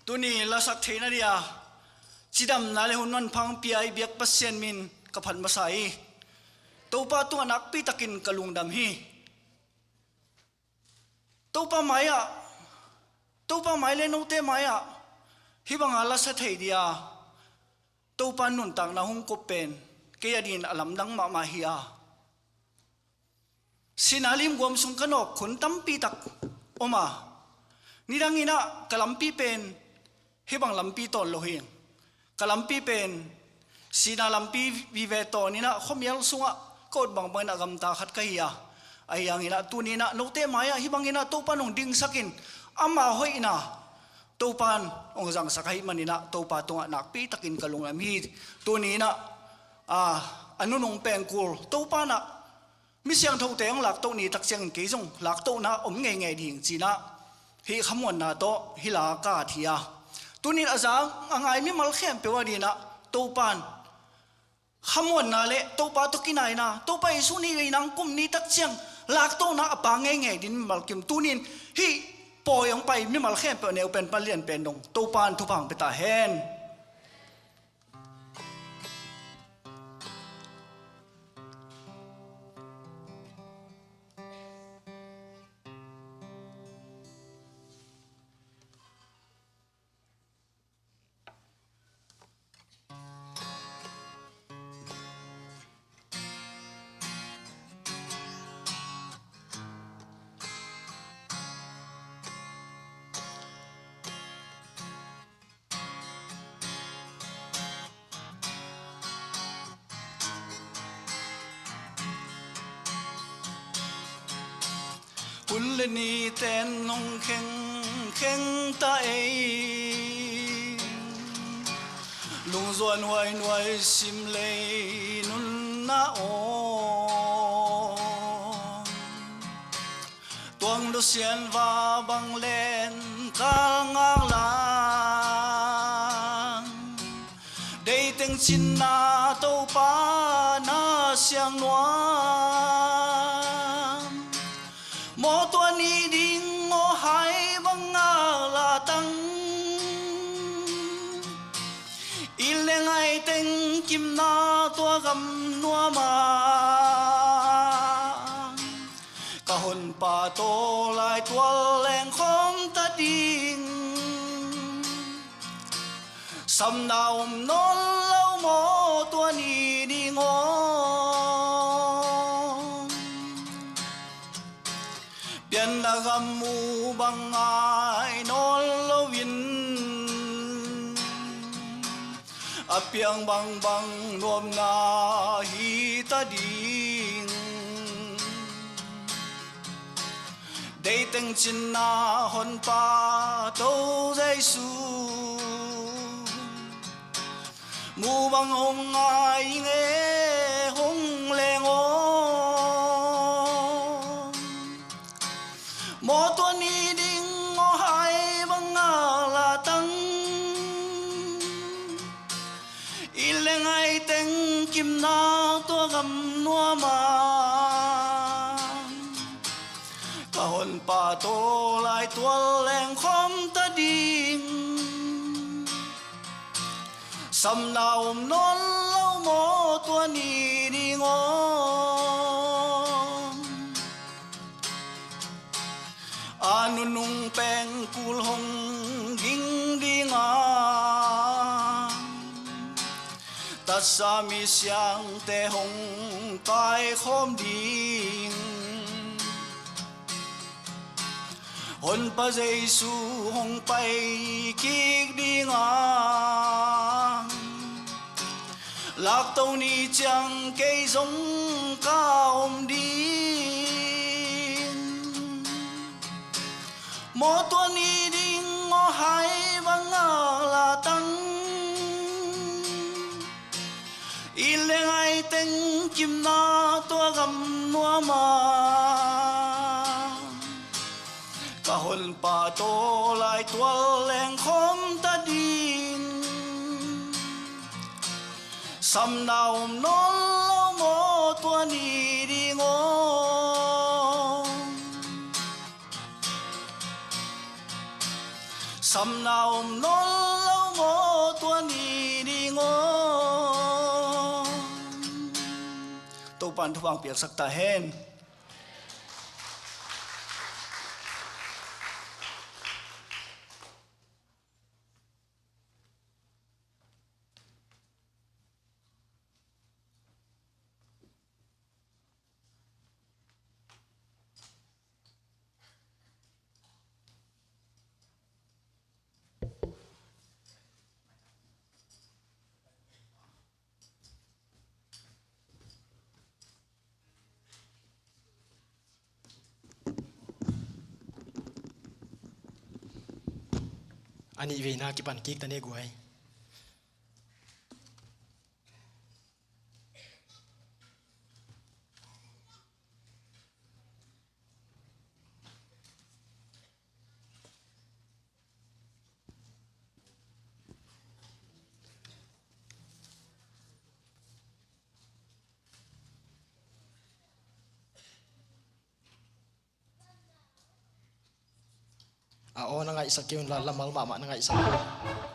Tuni lasak theihna dia cidamna le hun manpha hong pia i biak Pasian min ka phat masa hi. Topa tungah nakpi takin ka lungdam hi. Topa mai-ah, Topa mai le note mai-ah hih banga lasa thei dia Topa nuntakna hong kop pen kei adingin a lamdang mahmah hi a. Sihna limguam sung ka nawk hun tampi tak om a, nidangin ah ka lampi pen hih bang lampi tawn lo hi. Ka lampi pen sihna lampi vive tawn in ah khuamial sungah ka ot bangbangin ah gamta khat ka hi a. Ahi hangin ah tuni in ah note mai-ah hih bangin ah Topa in hong dingsak in, ama hoihna Topa in hong zangsak ahih manin ah Topa tungah nakpi takin ka lungdam hi. Tuni in ah, a, a nunung pengkul Topa in ah mi siangthote hong laktoh ni tak ciangin kei zong laktohna om ngeingei ding ci-in ah hih khamuanna tawh hih la ka at hi a. Tuni in a za a ngai mimal khempeuh adingin ah Topa in khamuanna le Topa tawh kinaina, Topa Jesuh nih vei nang kum ni tak ciang Laktohna a pang ngeingei ding mimal kim, tuni in hih pawi hong pai mimal khempeuh neu pen pan lian pen dong Topa in thupha hong pia ta hen. Hun le ni ten hong kheng kheng ta ei, lungzuan huai nuai sim lei nunna aw. Tuang dosian va bang len kal ngak lang, deiteng cinna Topa na siang nuam. Mawtuan i ding aw hai bang ngak latang, i leng ai teng kimna tua gam nuam a. Ka honpa tawlai tual leng khawm ta ding, samna om nawn lo maw tua ni ding aw. Pianna gam mu bang ngai nawn loin, a piang bangbang nuamna hi ta ding. Deiteng cinna honpa To Jesu, mu bang hong ngai nge hong leng aw. Mawtuan i ding aw hai bang ngak latang, i leng ai teng kimna tua gam nuam a. Ka honpa tawlai tual leng khawm ta ding, samna om nawn lo maw tua ni ding aw. A nunung pengkul hong ging ding a, tatsa mi siangte hong kaikhawm ding. Honpa Jesu hong pai kik ding a, lakto ni ciang kei zong ka om ding. Mawtuan i ding aw hai bang ngak latang, i leng ai teng kimna tua gam nuam a. Ka honpa tawlai tual leng khawm ta ding, samna om nawn lo maw tua ni ding aw. Samna om nawn lo maw tua ni ding aw. Topa'n thupha hong piaksak ta hen. A nih veina kipan kik ta ni guai. A aw na ngaihsak kei un la, lamal mahmah na ngaihsak kei un.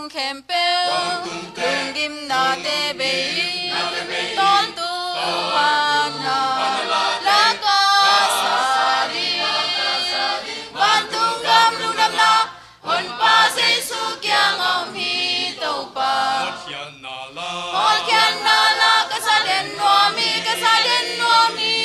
khempeuh lunggimnate bei-in, tawntung phatna laka sa ding, vantung gam lungdamna Honpa Jesu kiangah om hi Topa. Hotkhiatna la, hotkhiatna la ka sa den nuam hi, ka sa den nuam hi.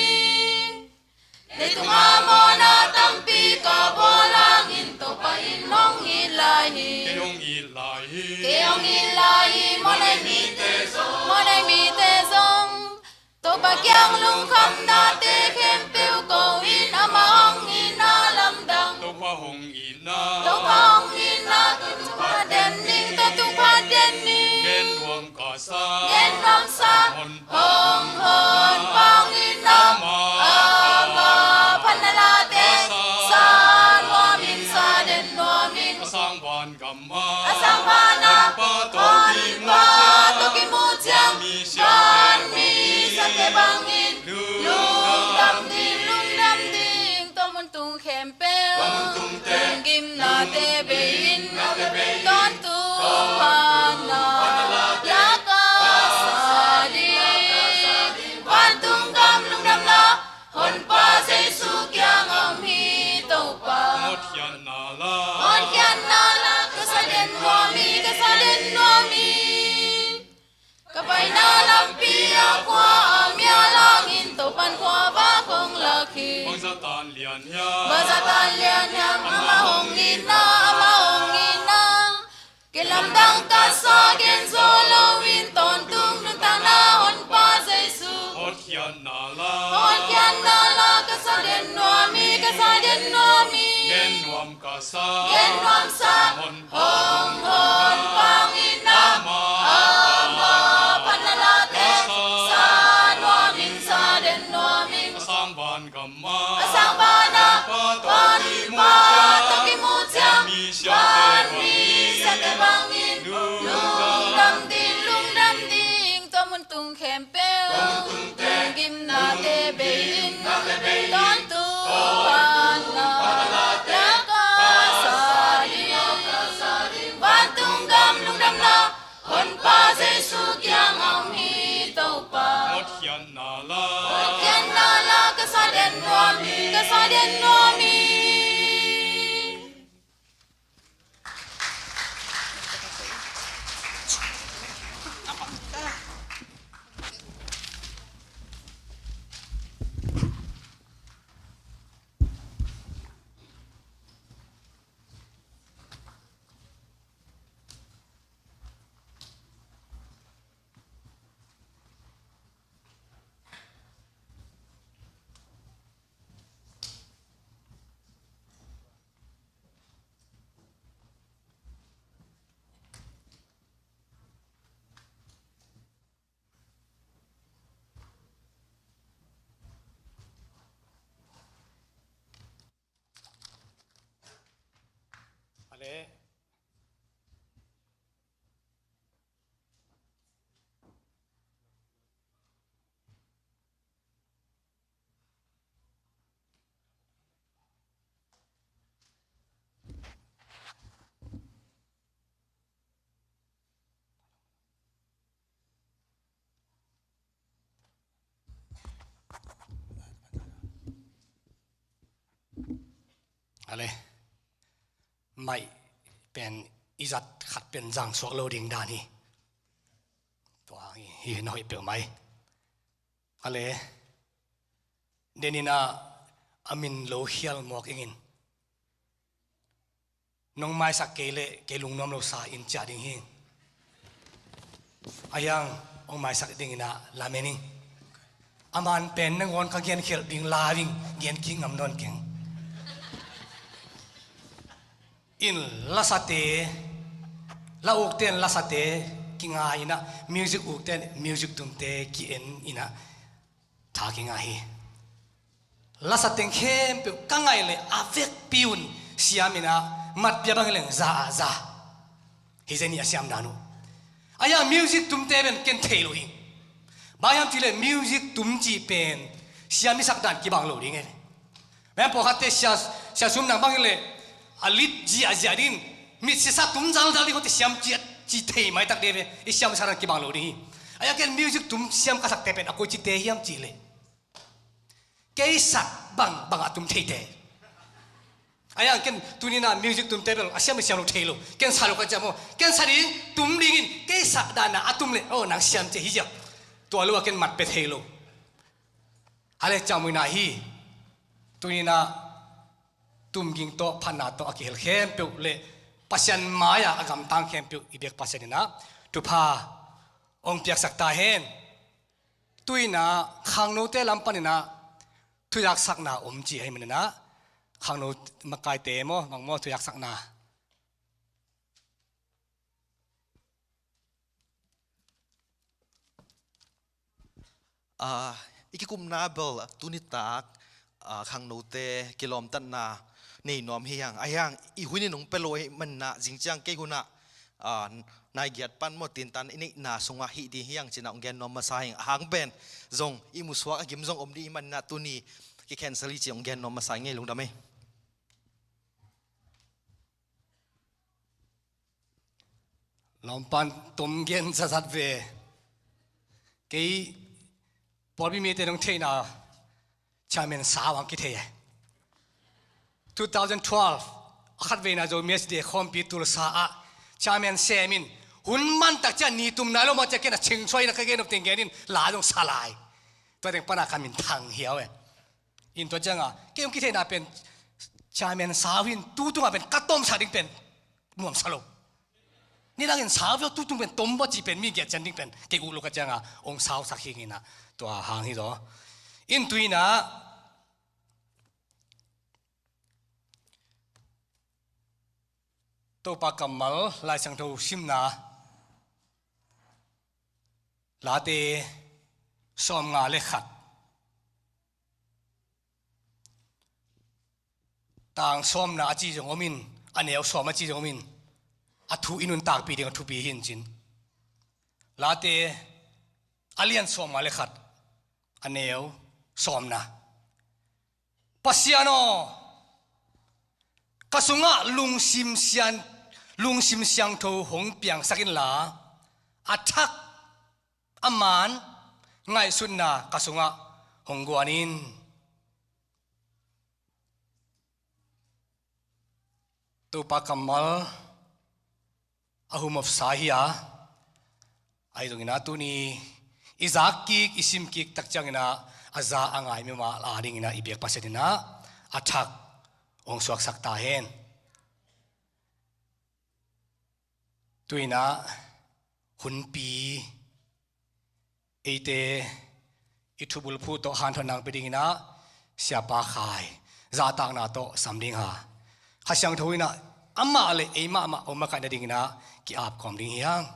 Leitung a mawhna tampi ka bawl hangin Topa in hong it lai hi. Kei hong it lai hi. Kei hong it lai hi. Mawhnei mite zong, mawhnei mite zong Topa kiang lungkhamnate khempeuh ko-in amah hong itna lamdang. Topa hong itna, Topa hong itna, tawntung phat den ning, tawntung phat den ning. Gen nuam ka sa, gen nuam sa, hong hong hong pang itna, amah phatna late sa nuam in, sa den nuam in. A sang van gam a, a sang van a Honpa tawh kimu ciang, vanmi siate bangin lungdam ding, lungdam ding. Tua mun tung khempeuh lunggimnate bei-in, tawntung phatna laka sa ding, vantung gam lungdamna Honpa Jesu kiangah om hi Topa. Hotkhiatna la, hotkhiatna la ka sa den nuam hi, ka sa den nuam hi. Ka paina lampi a khua a mial hangin Topa'n khuavak hong lak hi. Bangzah tan lian hiam, bangzah tan lian hiam, amah hong itna, amah hong itna. Kei lamdang ka sa, gen zo loin tawntung nuntakna Honpa Jesu. Hotkhiatna la, hotkhiatna la ka sa den nuam hi, ka sa den nuam hi. Gen nuam ka sa, gen nuam sa, hong hong hong pang itna, amah phatna late sa nuam in, sa den nuam in. A sang van gam a, a sang van a Honpa tawh kimu ciang, vanmi siate bangin lungdam ding, lungdam ding. Tua mun tung khempeuh lunggimnate bei-in, tawntung phatna laka sa ding, vantung gam lungdamna Honpa Jesu kiangah om hi Topa. Hotkhiatna la, hotkhiatna la ka sa den nuam hi, ka sa den nuam hi. Ale. Ale, maih pen i zat khat pen zang suak lo ding dan hi. Tua hi, hi na hoih peuhmah hi. Ale, deninah a min lo khial mawk ingin. Nong maisak kei leh kei lungnuam lo sa in ciah ding hi. A hiang hong maisak dinginah lamen ing. A man pen nangawn ka genkhelh ding la ving, gen kik ngam nawn keng. In lasate, la ukte in lasate kinga inah, music ukte in music tumte ki-en inah, tha kinga hi. Lasa teng khempeuh ka ngaih leh a vekpi un siam inah, matpia bang hileng za ah za. Hi zen hi a siam dan uh. A hiang music tumte pen ken thei lo hi. Bang hiam cih leh music tum cih pen siam i sak dan kibang lo ding e. Bang pawlkhatte sia, sia sum nang bang hileh a lit ziahziah ding, mit sisa tum zalzal ding, kote siam ciat. ci thei maitak ding ve. I siamsa dan kibang lo ding hi. Ahi hang ken music tum siam ka sakte pen a koici te hiam cih leh, kei sak bangbang a tum theite. Ahi hang ken tuni-in ah music tumte bel a siam i siam lo thei lo. Ken sa lo ka ci a maw, ken sa ding, tum dingin, kei sak dan a a tum leh, oh, nang siam ci hi ziau. Tua lo a ken mat pia thei lo. Ahi leh ciang muina hi. Tuni-in ah tumging tawh, phatna tawh a kihel khempeuh leh Pasian mai-ah a gamtang khempeuh i biak Pasian in ah thupha hong piaksak ta hen. Tu-in ah khangnote lam panin ah thuzaksakna om ci ahih manin ah, khangno makaite maw, bang maw thuzaksakna? Ah, i kikumna bel tuni tak, ah, khangnote kilawmtatna nei nuam hi hang. Ahi hang i hun in hong pia lo ahih manin ah, zing ciang kei hun ah, ah, nai giat pan maw, tintan i neihna sungah hih ding hi hang ci-in ah hong gen nuam masa ing. A hang pen zong i musuak a gim zong om ding ahih manin ah, tuni ki cancel hi ci hong gen nuam masa ing ei, lungdam ei. Lawmpan tom gen zatzat ve. Kei pawlpi mite nong theihna, chairman sau hong kithei e. Two thousand twelve a khatveina Zomi S D A khawmpi Tulsa ah chairman sem in, hun man tak ciang ni tum nai lo mah ciang ken a chingsuai in ah ka gen nop teng gen in la zong sa lai. Tua teng pan a ka min thang hiau e. In tua ciang a kei hong kitheihna pen chairman sau hi in, tu tung a pen ka tomsak ding pen nuamsa lo. Nidang in sau ve aw, tu tung pen tom aw cih pen mi giat cian ding pen kei uh lo ka ciang a hong sausak hi ing in ah, tua hang hi zaw. In tu-in ah Topa kammal Lai Siangtho simna, Late sawmnga le khat, tang sawmna a ci zong om in, a neu sawm a ci zong om in, a thu i nuntakpih ding a thupi hi in cin. Late a lian sawmnga le khat, a neu sawmna. Pasian aw, ka sungah lungsim sian, lungsim siangtho hong piangsak inla, a thak, a maan, ngaihsutna ka sungah hong guan in. Topa kammal a humopsa hi a, ahi zongin ah tuni i zak kik, i sim kik tak ciangin ah, a za a ngai mimal a dingin ah i biak Pasian in ah a thak hong suaksak ta hen. Tu-in ah hunpi eite i thubulphuh tawh hanthotna hong pia dingin ah Siapa Khai zahtakna tawh sam ding hi. Kha Siangtho in ah amah le ei mahmah hong makaih nadingin ah ki-ap kawm ding hi hang.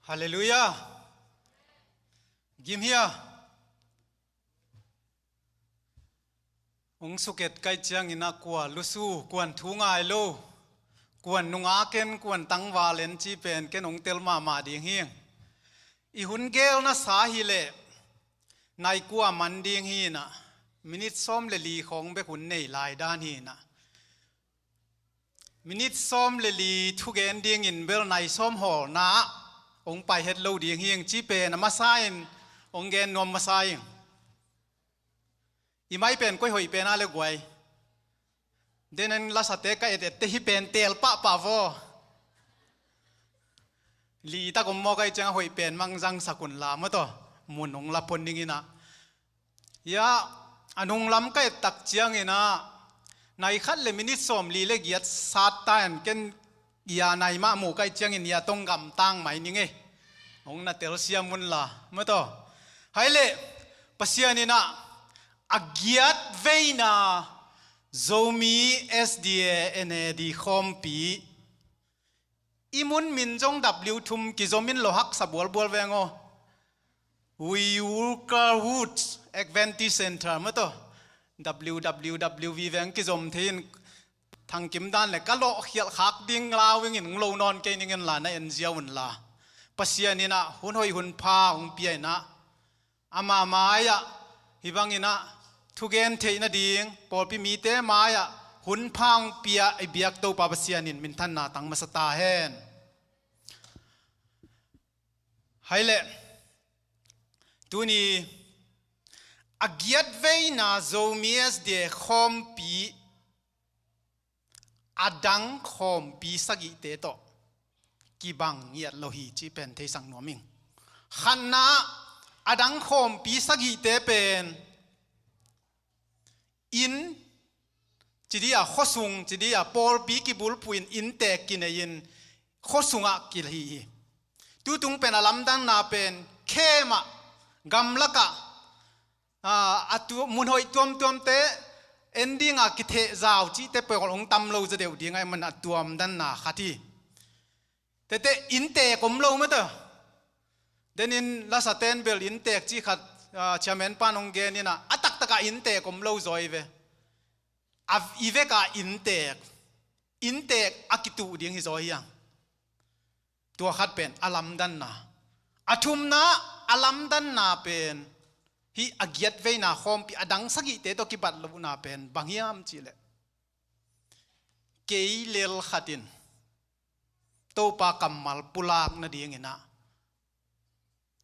Halleluiah. Gim hia. Hong suk et ka hih ciangin ah kua lusu, kuan thu ngai lo, kuan nungak en, kuan tangval en cih pen ken hong tel mahmah ding hi. I hun gelna sa hi leh nai kua man ding hi in ah, minit sawm le li khawng bek hun nei lai dan hi in ah. Minit sawm le li thugen dingin bel nai sawm hawlna ah hong pai het lo ding hi ing cih pen a masa in hong gen nuam masa ing. I mai pen koi hoih pen a le guai. Denen lasate ka et ette hih pen teel pahpah vaw. Li tak om maw ka hih ciang a hoih pen mang zangsak un la maw taw. Mun hong la pon dingin ah. Ia, a nunglam ka et tak ciangin ah, nai khat le minit sawm li le giat sat ta in ken ia nai mah mu ka hih ciangin ia tong gamtang mai ning e. Hong na telsiam un la, maw taw. Hai leh, Pasian in ah, a giat veina Zomi S D A N A D khawmpi i mun min zong W thum kizom in lo haksa bualbual veng aw. Uyghur Wood Adventist Center maw taw. W W W V veng kizom thei in thangkim dan le ka lawh khialh khak ding lau ingin hong lo nawn kei ning in la na en ziau un la. Pasian in ah hun hoih hun pha hong pia in ah ama mai-ah hih bangin ah thugen theih nading pawlpi mite mai-ah hun pha hong pia i biak Topa Pasian in minthanna tang masa ta hen. Hai leh tuni a giat veina Zomi S D A khawmpi a dang khawmpi sagihte tawh kibang ngiat lo hi cih pen theisak nuam ing. Khatna, a dang khawmpi sagihte pen inn ci dih a, khuasung ci dih a, pawlpi kibulphuh in inntek kinei in khuasungah kihi hi. Tutung pen a lamdanna pen khem ah, gamlak ah, a, a tu, mun hoih tuamtuamte en ding a kithehzau cihte peuh hong tam lo zaw deuh ding ahih man a tuamdanna khat hi. Tete inntek om lo mate. Denin lasaten bel inntek cih khat, a, chairman pan hong gen in ah a taktak ah inntek om lo zaw hi ve. A, i vek a inntek, inntek a kituh ding hi zaw hi hang. Tua khat pen a lamdanna. A thumna, a lamdanna pen hih a giat veina khawmpi a dang sagihte tawh kibat lohna pen bang hiam cih leh kei lel khat in Topa kammal pulak nading in ah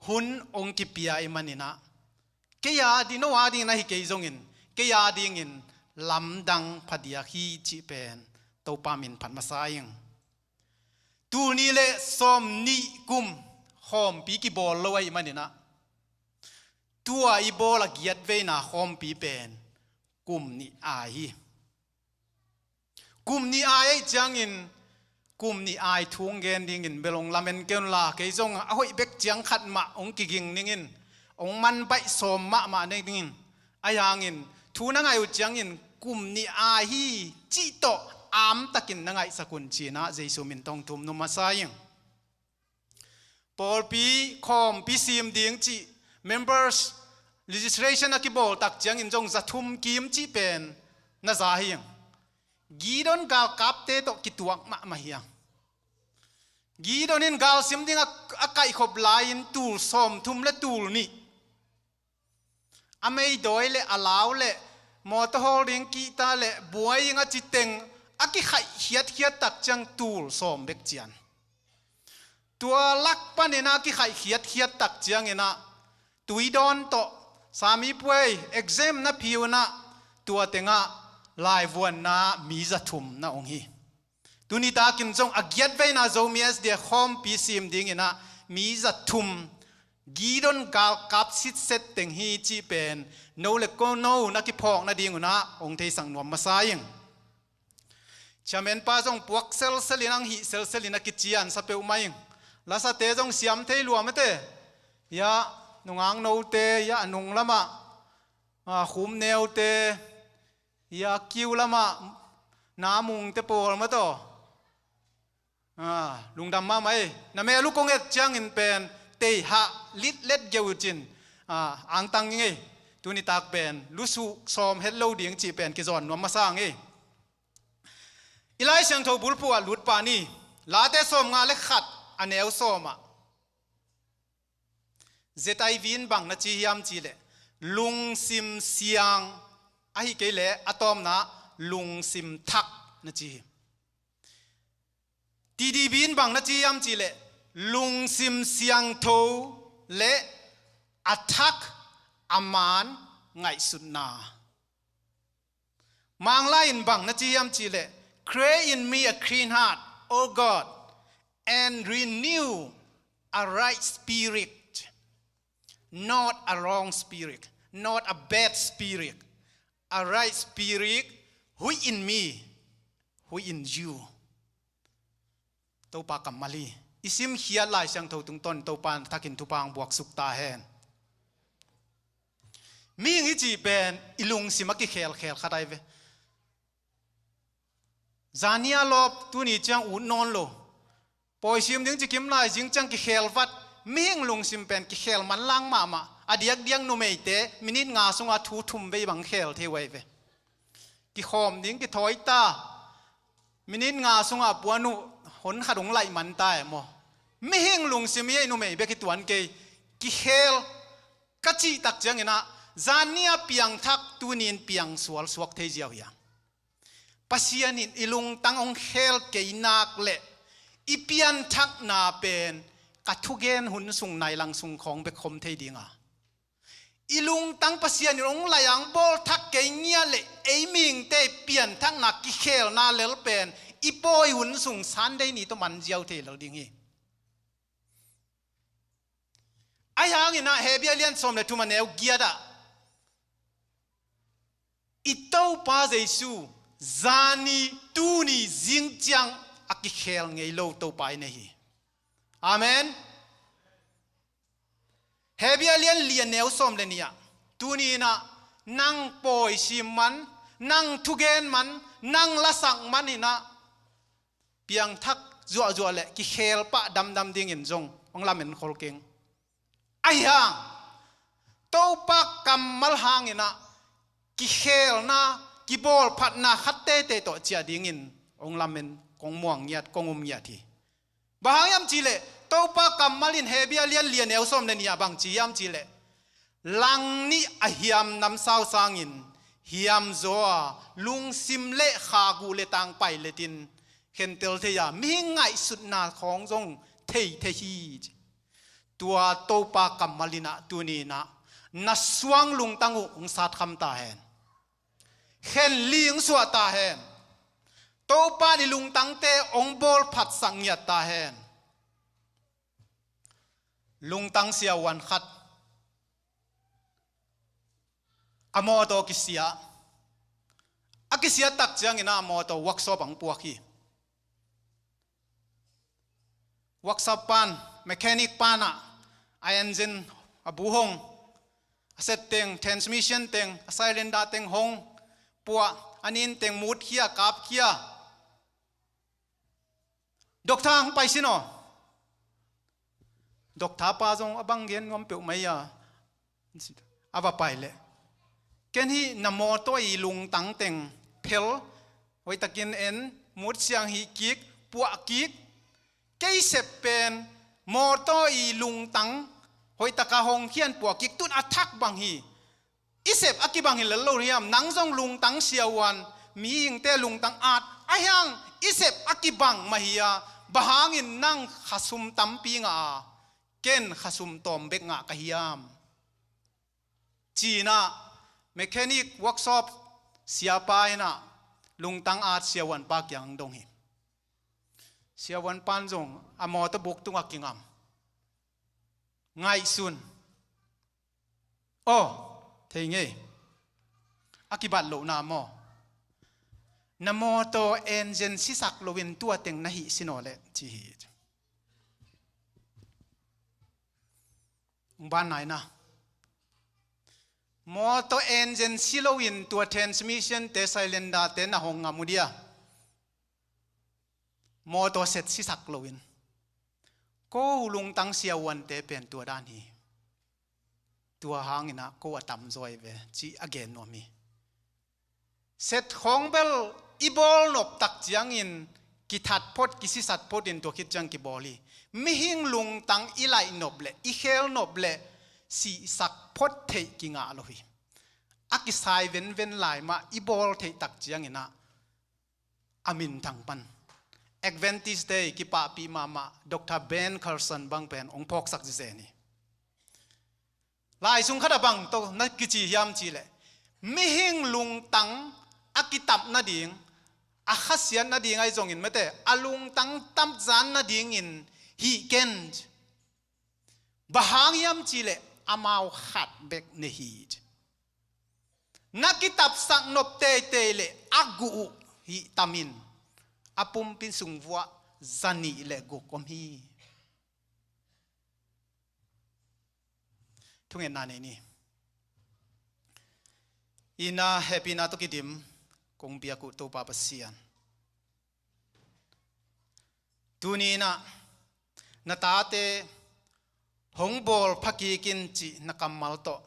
hun hong kipia ahih man in ah kei a ding, no a ding na hi kei zongin kei a dingin lamdang phadiak hi cih pen Topa min phat masa ing. Tul nih le sawmnih kum khawmpi kibawl lo ahih man in ah tua i bawl a giat veina khawmpi pen kum nih ai hi. Kum nih ai ahih ciangin kum nih ai thu hong gen dingin bel hong lamen kei un la, kei zong a hoih bek ciang khat mah hong kiging ning in, hong man baih sawm mahmah ning in, ahih hangin thu na ngaih uh ciangin kum nih ai hi cih tawh amtakin na ngaihsak un ci-in ah Jesu min tawh hong thum nuam masa ing. Pawlpi khawmpi sim ding cih members registration a kibawl tak ciangin zong za thum kim cih pen na za hi hang. Gideon galkapte tawh kituak mahmah hi hang. Gideon in galsim ding a, a kaihkhop lai-in tul sawmthum le tul nih a meidawi le a lau le mawtaw hawl ding kihta le buai ing a ci teng a kikhaih khiatkhiat tak ciang tul sawm bek cian. Tua lak panin a kikhaih khiatkhiat tak ciangin ah tui dawn tawh sami puai exam na phi un ah tua tengah laivuanna mi za thum na ong hi. Tuni takin zong a giat veina Zomi S D A khawmpi sim dingin ah mi za thum Gideon galkap sitset teng hi cih pen no le ko no na kiphawk nading un ah hong theisak nuam masa ing. Chairman pa zong puak selsel in ang hih selsel in a kician sa peuhmah ing. Lasate zong siam thei lua mate. Ia nungak note, ia a nung lamah, a, khum neute, ia kiu lamah namungte pawl mataw. A, lungdam mahmah ei. Na mel uh kong et ciangin pen teihah litlet geu cin, a, angtang ing ei. Tuni tak pen lusuh sawm het lo ding cih pen kizawn nuam masa ing ei. I Lai Siangtho bulphuh ah lut pah ni. Late sawmnga le khat a neu sawm ah Z I V in bang na ci hiam cih leh lungsim siang, ahih kei leh a tawpna lungsim thak na ci hi. T D B in bang na ci hiam cih leh lungsim siangtho le a thak a man ngaihsutna. Manglai in bang na ci hiam cih leh, "Create in me a clean heart, O God, and renew a right spirit." Not a wrong spirit, not a bad spirit, a right spirit, who in me, who in you. Topa kammal hi. I simkhiat Lai Siangtho tungtawn Topa thakin thupha hong buaksuk ta hen. Mihing i cih pen i lungsim a kikhelkhel khat ai ve. Zania lawp tuni ciang ut nawn lo. Pawi sim ding ci kim lai zing ciang kikhelvat. Mihing lungsim pen kikhel manlang mahmah. A diakdiak numeite minit nga sunga thu thum vei bang khel thei uh ahi ve. Kikhawm ding kithawi ta. Minit nga sungah puan uh hon khat hong laih man ta e maw? Mihing lungsim hi ei, numei bek hi tuan kei. Kikhel ka cih tak ciangin ah, zan ni a piangthak, tuni in piang sual suak thei ziau hiam? Pasian in i lungtang hong khel kei nak leh i pianthakna pen ka thugen hun sung nai lang sung khawng bek khom thei ding a, i lungtang Pasian in hong laih a hong bawlthak kei ngiat leh ei mihingte pianthakna kikhelna lel pen i pawi hun sung Sunday ni tawh man ziau thei lel ding hi. Ahi hangin ah Hebru a lian sawm le thum a neu giat ah, i Topa Jesu zani, tuni, zing ciang a kikhel ngei lo Topa i nei hi. Amen. Hebru a lian li a neu sawm le nih ah, tuni in ah nang pawi sim man, nang thugen man, nang lasak man in ah, piangthak zuahzuah le kikhel pah damdam dingin zong hong lamen khol keng. Ahi hang, Topa kammal hangin ah kikhelna, kibawlphatna khat teitei tawh ciah dingin hong lamen, kong muang ngiat, kong um ngiat hi. Bang hang hiam cih leh Topa kammal in Hebru a lian li a neu sawm le nih ah bang ci hiam cih leh, langnih a hiam namsau sangin hiam zaw a, lungsim le khak uh le tangpai letin khentel thei a, mihing ngaihsutna khawng zong thei thei hi, ci. Tua Topa kammal in ah tuni in ah na suang lungtang uh hong satkham ta hen. Khen li hong suah ta hen. Topa in i lungtangte hong bawlphatsak ngiat ta hen. Lungtang siavuan khat, a mawtaw kisia. A kisia tak ciangin ah a mawtaw workshop ah hong puak hi. Workshop pan, mechanic pan ah a engine, a bu hong, a set teng, transmission teng, a cylinder teng hong puah, a nin teng mutkhia, kapkhia. Doctor hong pai sin aw. Doctor pa zong a bang gen nuam peuhmah hi a, a va pai leh, ken hih na mawtaw i lungtang teng phel, hoihtakin en, mutsiang hih kik, puah kik. Kei sep pen mawtaw i lungtang hoihtaka hong khian, puah kik, tun a thak bang hi. I sep a kibang hi lel lo hiam? Nang zong lungtang siavuan, mihingte lungtang at, ahi hang i sep a kibang mah hi a, bang hangin nang khasum tampi ngah a, ken khasum tawm bek ngah ka hiam? Ci-in ah mechanic workshop siapa in ah lungtang at siavuanpa kiang dong hi. Siavuanpan zong a mawtaw buk tungah kingam. Ngaihsun. Aw, thei ngei. A kibat lohna maw? Na mawtaw engine sisak loin tua teng na hih sin aw leh, ci hi. Hong ban naina. Mawtaw engine si loin tua transmission te, cylinder te na hong ngam uh dia? Mawtaw set sisak loin. Ko lungtang siavuante pen tua dan hi. Tua hangin ah ko a tamzaw hi ve, ci a gen nuam hi. Set khawng bel i bawl nop tak ciangin kithat phot, kisisat phot in tua khit ciang kibawl hi. Mihing lungtang i laih nop leh, i khel nop leh, sihsak phot theih kingah lo hi. A kisai venven lai mah i bawl theih tak ciangin ah a minthang pan. Adventist te i kipahpih mahmah Doctor Ben Carson bang pen hong phawksak zizen hi. Lai sung khat ah bang tawh na kici hiam cih leh, mihing lungtang a kitap nading, a khasiat nading ahi zongin mate, a lungtang tamzan nadingin hih ken. Bang hang hiam cih leh amau khat bek nei hi. Na kitapsak nop teitei leh a guh uh hih tamin, a pumpi sung vuah za nih le guk om hi. Thungetna nei ni. Inn ah hehpihna tawh kidim kong biak uh Topa Pasian, tuni-in ah na tate Hong bawl pha kik in cih na kammal tawh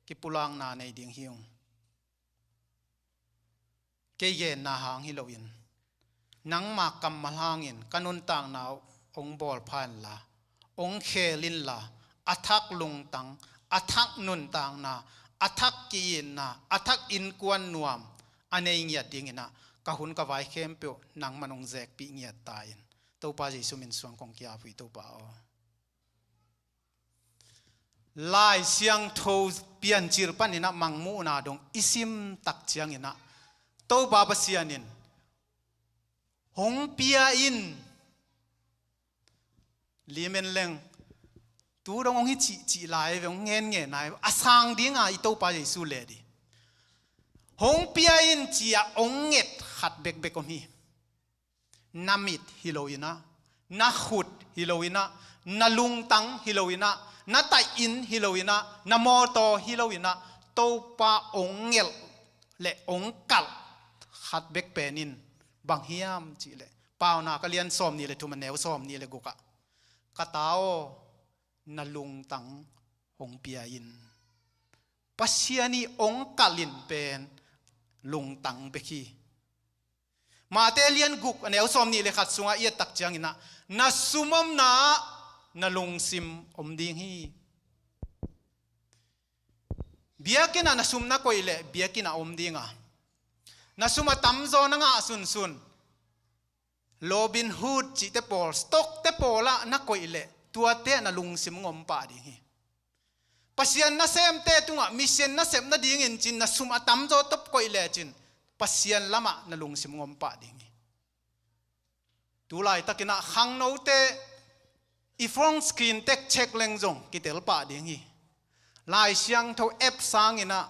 kipulakna nei ding hi ung. Kei genna hang hi loin, nangma kammal hangin ka nuntakna uh hong bawl pha inla, hong khel inla, a thak lungtang, a thak nuntakna, a thak ki-itna, a thak innkuan nuam a nei ngiat dinginah ka hun ka vai khempeuh nangman hong zekpih ngiat ta in. Topa Jesu min suang kong ki-ap uh hi, Topa aw. Lai Siangtho Piancil paninah Mangmuhna dong i sim tak cianginah Topa Pasian in hong pia in, limen leng tu dong hong hi cihcih lai ve, hong ngenngen lai ve, a sang dinga i Topa Jesu le dih. Hong pia in ci-a hong nget khat bekbek om hi. Na mit hi loinah, na khut hi loinah, na lungtang hi loinah, na taih inn hi loinah, na mawtaw hi loinah, Topa hong ngelh le hong kalh khat bek pen in bang hiam cihleh, Paunak a lian sawm nih le thum, a neu sawm nih le gukah, ka ta aw, na lungtang hong pia in. Pasian i hong kalh in pen lungtang bek hi. Mate lian guk, a neu sawm nih le khat sungah i et tak cianginah na sum omna ah na lungsim om ding hi. Biakinnah na sum na koih leh biakinnah om dinga, na sum a tamzaw na ngah sunsun, Robin Hood cihte pawl, stock te pawlah na koih leh tuate ah na lungsim hong om pah ding hi. Pasian nasemte tungah mission nasep nadingin cin na sum a tamzaw tawh koih lecin Pasian lamah na lungsim hong om pah ding hi. Tu laitakinah khangnote i phone screen tek check leng zong kitel pah ding hi. Lai Siangtho app sanginah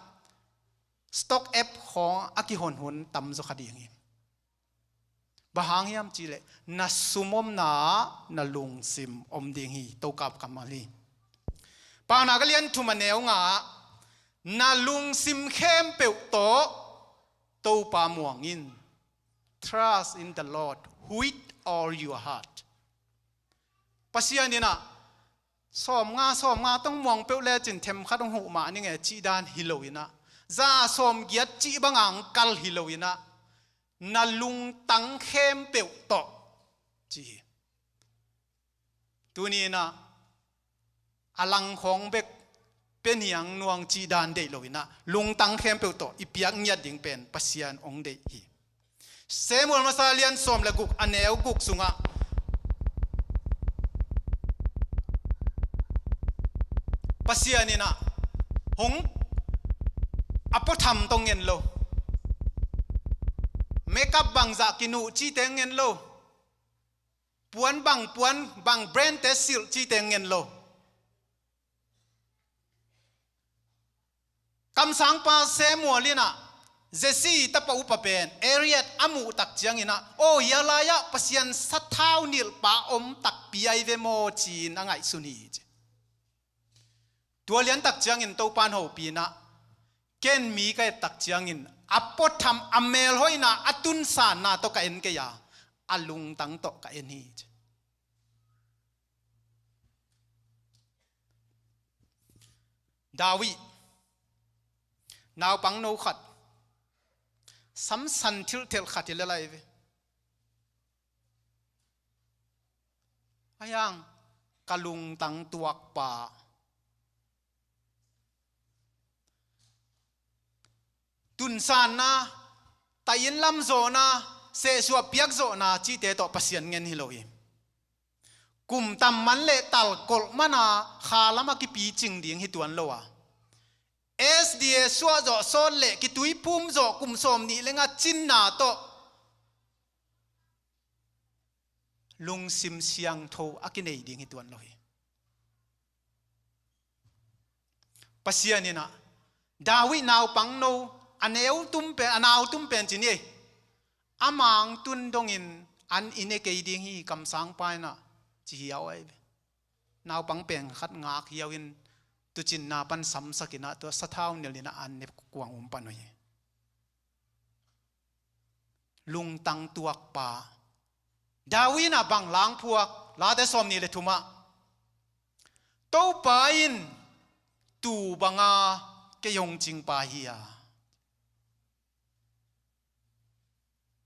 stock app khawng a kihonhon tamzaw kha ding hi. Bang hang hiam cihleh, na sum omna ah na lungsim om ding hi, Topa kammal hi. Paunak a lian thum, a neu nga ah, na lungsim khempeuh tawh Topa muang in. Trust in the Lord with all your heart. Pasian inah sawm nga, sawm nga tawh hong muang peuh lecin themkhat hong huh mah ning e cih dan hi loinah, za sawm giat cih banga hong kal hi loinah, na lungtang khempeuh tawh ci hi. Tuni inah a langkhawng bek, peniang nuang cih dan deih loinah lungtang khempeuh tawh i piak ngiat ding pen Pasian hong deih hi. Samuel masa lian sawm le guk, a neu guk sungah Pasian inah hong, a puatham tawh ngen lo, makeup bangzah kinuh cihte ngen lo, puan bang, puan bang brand te silh cihte ngen lo. Kamsangpa Samuel inah Jesse tapa upa pen Eliab a muh tak cianginah, aw, hia lai-ah Pasian sathau nilhpa om takpi ai ve maw ci-in a ngaihsun hi ci. Tua lian tak ciangin Topan hopih inah, ken mi ka et tak ciangin a puatham, a melhoihna, a tunsanna tawh ka en kei a, a lungtang tawh ka en hi ci. David, naupang no khat, samsan thilthelh khat hi le lai ve. Ahi hang ka lungtang tuakpa, tunsanna, taih inn lam zawhna, sehsuah piak zawhna cihte tawh Pasian ngen hi lo hi. Kum tam man le talkolh mana kha lamah kipicing ding hi tuan lo a, S D A suahzawh sawt le kituiphum zawh kum sawm nih le nga cinna tawh lungsim siangtho a kinei ding hi tuan lo hi. Pasian inah David naupang no, a neu tum pen, a nau tum pen ci ni ei, a mang tun dongin an i ne kei ding hi, kamsangpa inah ci hiau ai ve. Naupang pen khat ngak hiau in tucinna pan samsak inah tua sathau nilh inah an ne kuang um pan uh hi. Lungtang tuakpa. David inah bang langphuak, Late sawm nih le thumah, Topa in tuu banga kei hong cingpa hi a,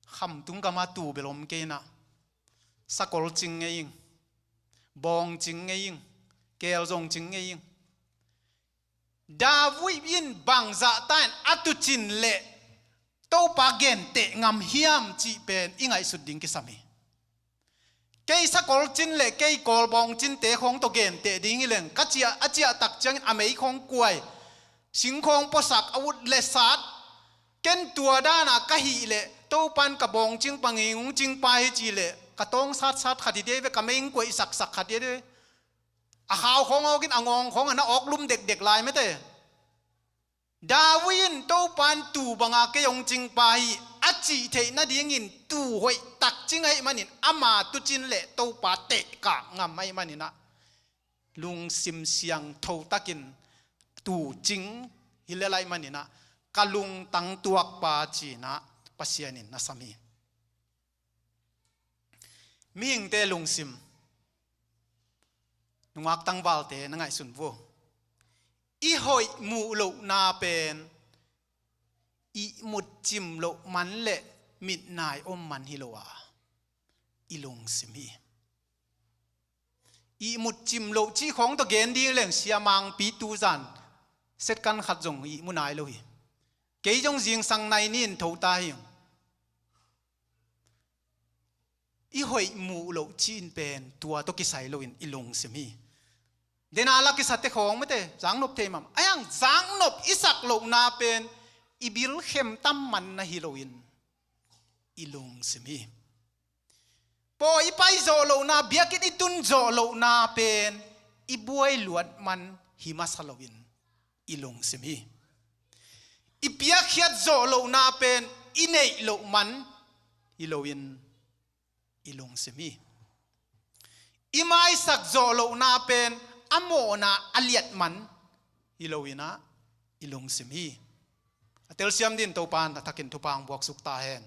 khamtung gama tuu bel om kei inah, sakol cing ngei ing, bawng cing ngei ing, keel zong cing ngei ing. David in bangzah ta in a tuucin leh Topa genteh ngam hiam cih pen i ngaihsut ding kisam hi. Kei sakol cin leh kei kawlbawng cinte khawng tawh genteh ding hi leng, ka ciah, a ciah tak ciangin a mei khawng kuai, sing khawng puasak, a ut le sat, ken tua dana ka hih leh Topan ka bawng cing panging hong cingpa hi ci leh ka tawng satsat khat hi dei ve, ka mei hong kuai saksak khat hi dei ve. A khau khawng awkin a ngawng khawng a na awk lum dekdek lai mete. David in Topan tuu banga kei hong cingpa hi a cih theih nadingin tuu hoih tak cing ahih manin ama tuucin leh Topa tehkak ngam ahih maninah lungsim siangtho takin tuu cing hi lel ahih maninah ka lungtang tuakpa cinah Pasian in na sam hi. Mihingte lungsim, nungak tangvalte na ngaihsun vo. I hoih muh lohna pen ihmut cim loh man le mitnai om man hi lo a, i lungsim hi. Ihmut cim loh cih khawng tawh gen ding leng sia Mangpi tuzan setkan khat zong ihmu nai lo hi. Kei zong zingsang nai ni-in tho ta hi. I hoih muh loh cih in pen tua tawh kisai loin i lungsim hi. Dena la kisate khawng mete, zaknop thei mahmah. Ahi hang zaknop i sak lohna pen i bilkhem tam man na hi loin i lungsim hi. Pawi i pai zawh lohna, biakinn i tun zawh lohna pen i buai luat man hi masa loin i lungsim hi. I piakkhiat zawh lohna pen i neih loh man hi loin i lungsim hi. I maisak zawh lohna pen a mawhna a liat man hi loinah i lungsim hi. A telsiam din Topan a thakin thupha hong buaksuk ta hen.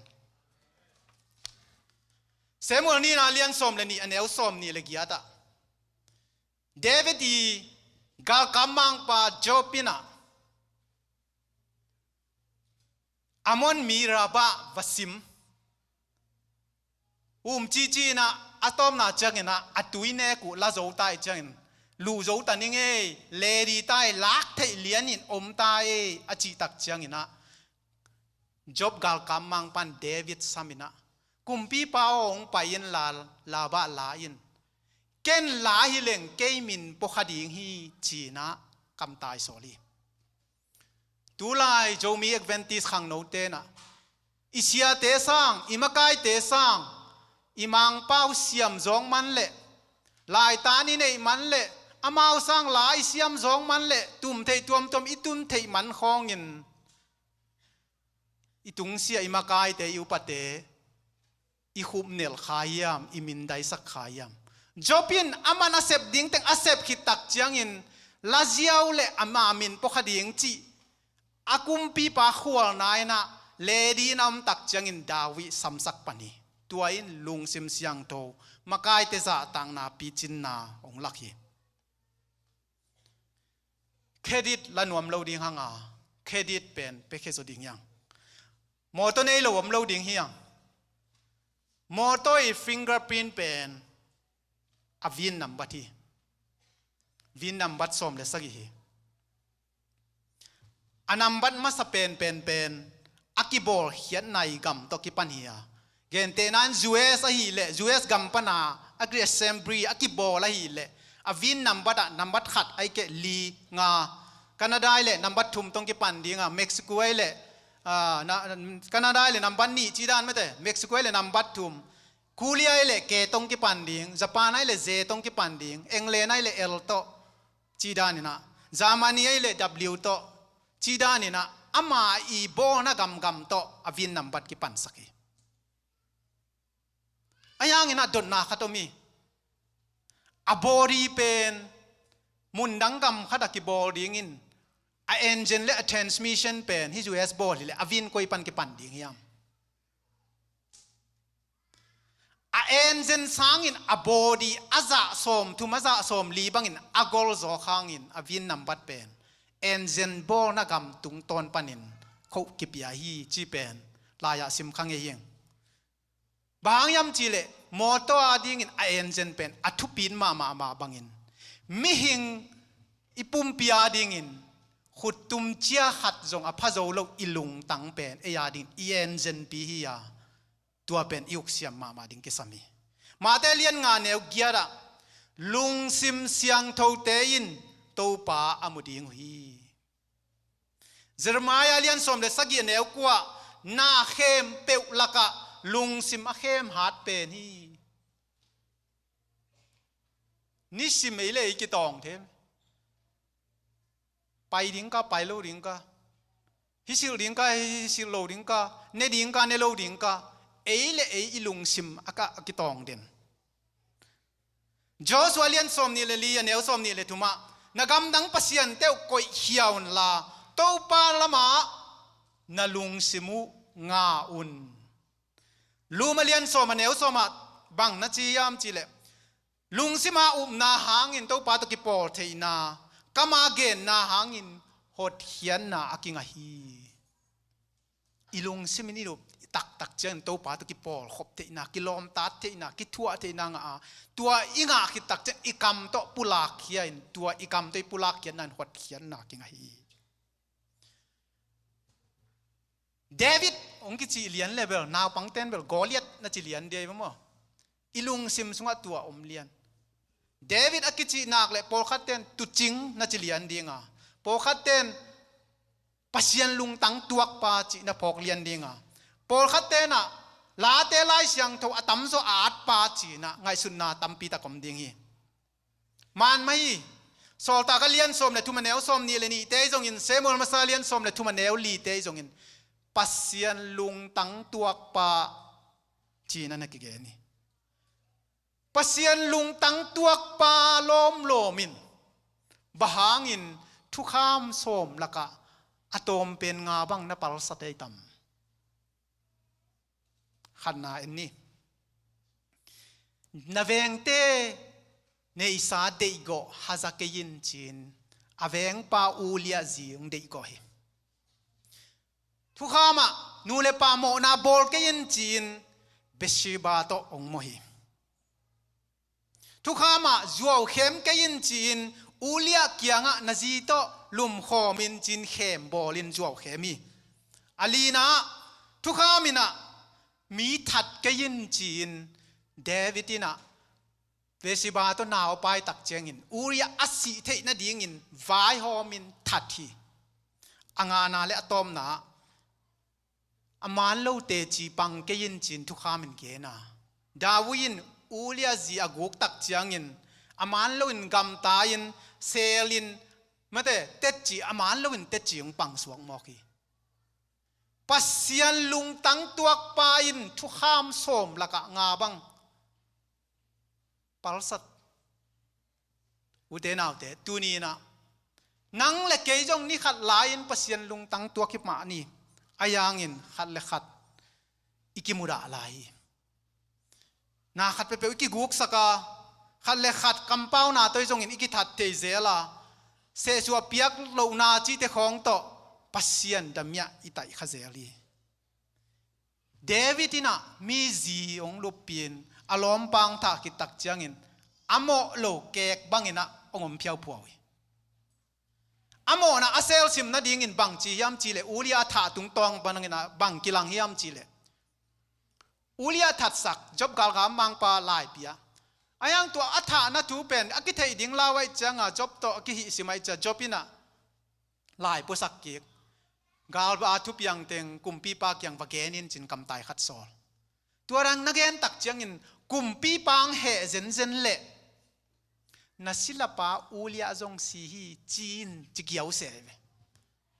Samuel nihna lian sawm le nih, a neu sawm nih le giatah David i galkap mangpa Joab inah Ammon mi Rabbah va sim. Um cihcih inah a tawpna cianginah a tui nek uh la zo ta ih ciangin, luh zo ta ning ei, ledi ta ei, lak theih lianin om ta ei a cih tak cianginah Joab galkap mangpan David saminah, kumpipa aw hong pai inla, Rabbah la in. Ken la hileng kei min pua kha ding hi cinah kamtai sawl hi. Tulai Zomi Adventist khangno tenah i siate sang, i makaite sang, i mangpau siam zawng man leh, laitan i neih man leh, amau sang la i siam zawng man leh, tum theih tuamtuam i tun theih man khawngin i tungsiah i makaite, i upate i khupnelh kha hiam, i mindaisak kha hiam? Joab in aman a sep ding teng a sep khit tak ciangin laziau le ama min pua kha ding cih a kumpipa khualna inah ledi in a om tak ciangin David samsak pan hi. Tua in lungsim siangtho, makaite zahtakna picinna hong lak hi. Credit la nuam lo ding hang a, credit pen piakhia zaw ding hi hang. Mawtaw nei lo om lo ding hi hang. Mawtaw i fingerprint pen a vin nambat hi. Vin nambat sawm le sagih hi. A nambat masa penpen pen a kibawlkhiatna i gam tawh kipan hi a, gentehna in U S ahih leh, U S gam pana a Great Assembly a kibawl ahih leh, a vin nambat ah nambat khat ahih keh li, nga, Canada ahih leh nambat thum tawh hong kipan ding a, Mexico ahih leh, ah, na, Canada ahih leh nambat nih cih dan mete, Mexico ahih leh nambat thum, Korea ahih leh K tawh hong kipan ding, Japan ahih leh Z tawh hong kipan ding, England ahih leh L tawh cih dan inah, Germany ahih leh W tawh cih dan inah, ama i bawlna gamgam tawh a vin nambat kipansak hi. Ahi hangin a dotna khat om hi. A body pen mundang gam khat a kibawl dingin a engine le a transmission pen hih U S bawl hileh a vin koi pan kipan ding hiam? A enzen sangin a body a zah sawmthum, a zah sawmli bangin a gol zawk hangin a vin nambat pen enzen bawlna gam tungtawn panin khoh kipia hi ci pen lai-ah sim kha ngei hi. Bang hang hiam cihleh mawtaw a dingin a enzen pen a thupin mahmah mah bangin mihing i pumpi a dingin khuttum cia khat zong a pha zo lo i lungtang pen ei a dingin i enzenpi hi a, tua pen i uksiam mahmah ding kisam hi. Mate lian nga neu giatah lungsim siangthote in Topa a mu ding uh hi. Jeremiah lian sawm le sagih neu kua, na khempeuh lakah lungsim a khemhat pen hi. Nisim ei le ei kitawng them. Pai ding ka, pai lo ding ka. Hi silh ding ka, hi silh lo ding ka. Ne ding ka, ne lo ding ka. Ei le ei i lungsim a ka a kitawng den. Joshua lian sawm nih le li a neu sawm nih le thumah, na gamdang pasiante uh koihkhia unla Topa lamah na lungsim uh nga un. Lum a lian sawm a neu sawmah bang na ci hiam cihleh, lungsima upna hangin Topa tawh kipawl theihna, kama genna hangin hotkhiatna a kinga hi. I lungsimin i up taktak ciangin Topa tawh kipawlkhop theihna, kilawmtat theihna, kithuah theihna ngah a, tua i ngah khit tak ciang i kam tawh pulakkhia in, tua i kam tawh i pulakkhiatna in hotkhiatna kinga hi. David hong kicih lian le bel, naupangten bel Goliath na ci lian dia i maw? I lungsim sungah tua om lian. David a kicih nak le pawlkhatten tucing na ci lian dinga, pawlkhatten Pasian lungtang tuakpa cihna phawk lian dinga, pawlkhat tenah Late Lai Siangtho a tamzaw a atpa cihna ngaihsutna tampi tak om ding hi. Manmah hi. Sawltak a lian sawm le thum a neu sawm nih le nihte i zongin, Samuel masa lian sawm le thum a neu lite i zongin, Pasian lungtang tuakpa cihna na kigen hi. Pasian lungtang tuakpa lawmlawm in bang hangin thukham sawm lakah a tawmpen nga bang na palsat ei tam? Khatna en ni. Na vengte neihsa deihgawh haza kei in ci-in a vengpa Uliah zi hong deihgawh hi. Thukham ah nu le pa mawhna bawl kei in ci-in Bathsheba tawh hong mawh hi. Thukham ah zuaukhem kei in ci-in Uliah kiangah na zi tawh lumkhawm in ci-in khem bawlin zuaukhem hi. A lina ah thukham in ah mi that kei in ci-in David in ah Bathsheba tawh na a pai tak ciangin Uliah a sih theih nadingin vaihawmin that hi. A ngana le a tawpna ah a man lo teci pang kei in ci-in thukham in gen a, David in Uliah zi a guk tak ciangin a man loin gamta-in selin, mate, teci, a man loin teci hong pangsuak mawk hi. Pasian lungtang tuakpa in thukham sawm lakah nga bang palsat. Ute naute, tuni in ah nang le kei zong ni khat lai-in Pasian lungtang tuak hi mah ni. A yangin khat le khat i kimudah lai hi. Na khat peuhpeuh i kiguksak a, khat le khat kampauna tawh i zongin i kithat thei zel a, sehsuah piak lohna cihte khawng tawh Pasian damiah i taih kha zel hi. David in ah mi zi hong lupin a lawmpang thah khit tak ciangin a mawh lo kek bangin ah hong om phiauphiau hi. A mawhna a selsim nadingin bang ci hiam cihleh Uliah a thah tungtawng bangin ah bang kilang hiam cihleh Uliah thatsak Job galkap mangpa laipi ah, a hiang tua a thahna thu pen a kitheih ding lau ahih cianga Job tawh a kihihsim ahih ciang Job in ah lai puasak kik, galva a thupiang teng kumpipa kiang va gen in ci-in kamtai khat sawl. Tua dang na gen tak ciangin kumpipa hong heh zenzen leh na silapa Uliah zong si hi ci-in ci kiau se ve.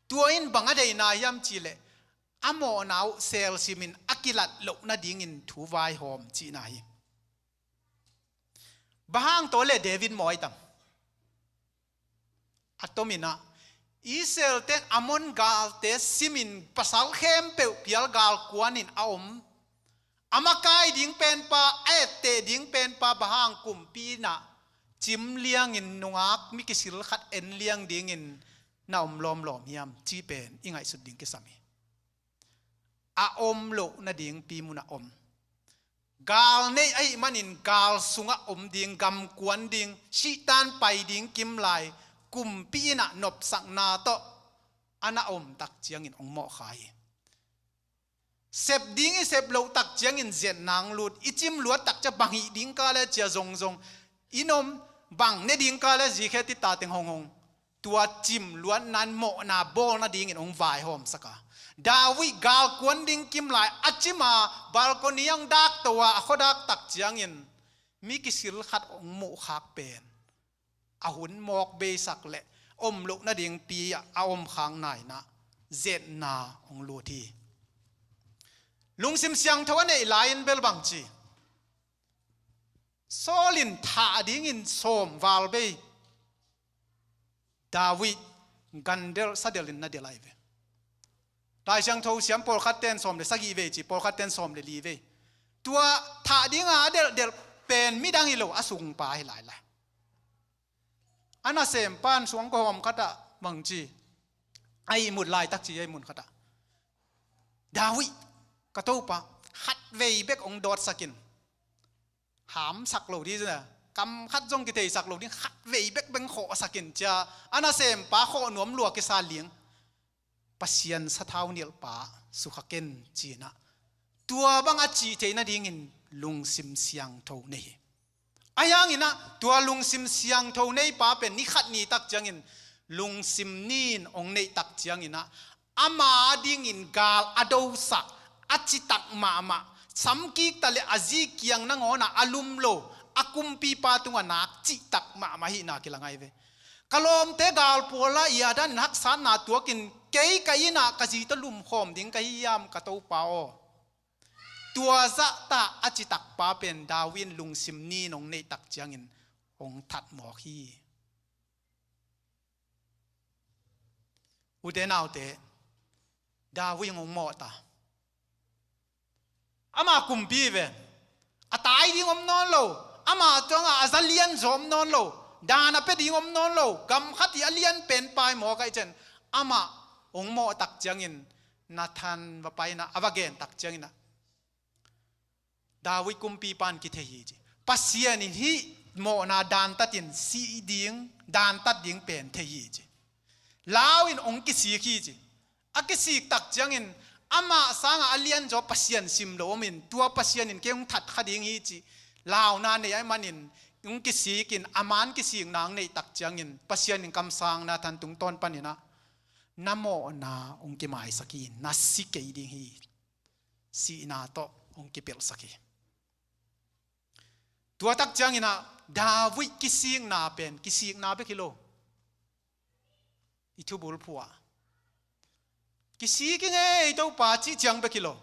Tua in bang a deihna hiam cihleh a mawhna uh selsimin a kilat loh nadingin thu vaihawm cihna hi. Bang hang tawh le David mawi tam? A tomin ah Israel ten Ammon galte simin pasal khempeuh pial galkuanin a om, A makai ding penpa, a etteh ding penpa, bang hang kumpi in ah cim liangin nungak mi kisil khat en liang dingin na om lawmlawm hiam, cih pen i ngaihsut ding kisam hi. A om loh nading pi munah om. Gal nei ahih manin gal sungah om ding, gamkuan ding, sihtan pai ding kimlai kumpi in ah nopsakna tawh a na om tak ciangin hong mawhkha hi. Sep ding i sep loh tak ciangin ziatna hong lut, i cim luat tak ciang bang hih ding ka le cia zongzong, i nom bang ne ding ka le zikhe titateng honghong. Tua cim luatna in mawhna bawl nadingin hong vaihawmsak a. David galkuan ding kimlai a cim a, balcony ah hong dakto a, a khuadak tak ciangin mi kisil khat hong muhkhak pen a hun mawk beisak le om loh nading pi ah a om khakna in ah ziatna hong lut hi. Lungsim siangtho a neih lai-in bel bangci, Saul in thah dingin sawm val bei David gandelh sadelh in na delh ahi ve. Lai Siangtho siam pawlkhat ten sawm le sagih vei ci, pawlkhat ten sawm le li vei. Tua thah dinga a delhdelh pen midang hi lo, a sungpa hi lai lai. A nasempa in suangkua hawm khatah bangci, a ihmut laitak ci, a ihmut khatah, David, ka topa, khat vei bek hong dawtsak in. Hamsak lo ding, kam khat zong kitheisak lo ding, khat vei bekbek khawhsak in cia, a nasempa khawh nuam lua kisa liang. Pasian sathau nilhpa sukha ken ci-in ah, tua bang a cih theih nadingin lungsim siangtho nei hi. Ahi hangin ah tua lungsim siangtho neipa pen ni khat ni tak ciangin lungsim nin hong neih tak ciangin ah, ama dingin gal a dosak, a citak mahmah, samkik ta le a zi kiang nangawn ah a lum lo, a kumpipa tungah nak cihtak mahmah hihna kilang ahi ve. Ka lawmte galpuala i a danin haksatna tuakin kei ka inn ah ka zi tawh lumkhawm ding ka hi hiam, ka topa aw? Tua zahta a citakpa pen David in lungsim nin hong neihtak ciangin hong that mawk hi. Ute naute, David in hong mawh ta. Ama kumpi ve. A tai ding om nawn lo. Ama tungah a za lian zaw om nawn lo. Dan a pia ding om nawn lo. Gam khat i a lian pen pai maw ka i cen. Ama hong mawh tak ciangin Nathan va pai in ah, a va gen tak ciangin ah, David kumpipa in kithei hi ci. Pasian in hih mawhna dantatin sih ding, dantat ding pen thei hi ci. Lau in hong kisik hi ci. A kisik tak ciangin amah sangah a lianzaw Pasian sim lo om in, tua Pasian in kei hong that kha ding hi ci. Launa nei ahih manin hong kisik in, a man kisikna hong neih tak ciangin Pasian in kamsang Nathan tungtawn panin ah, na mawhna hong kimaisak hi, na si kei ding hi. Sihna tawh hong kipelhsak hi. Tua tak ciangin ah David kisikna pen kisikna bek hi lo. I thubulphuh ah kisik i ngei Topa cih ciang bek hi lo.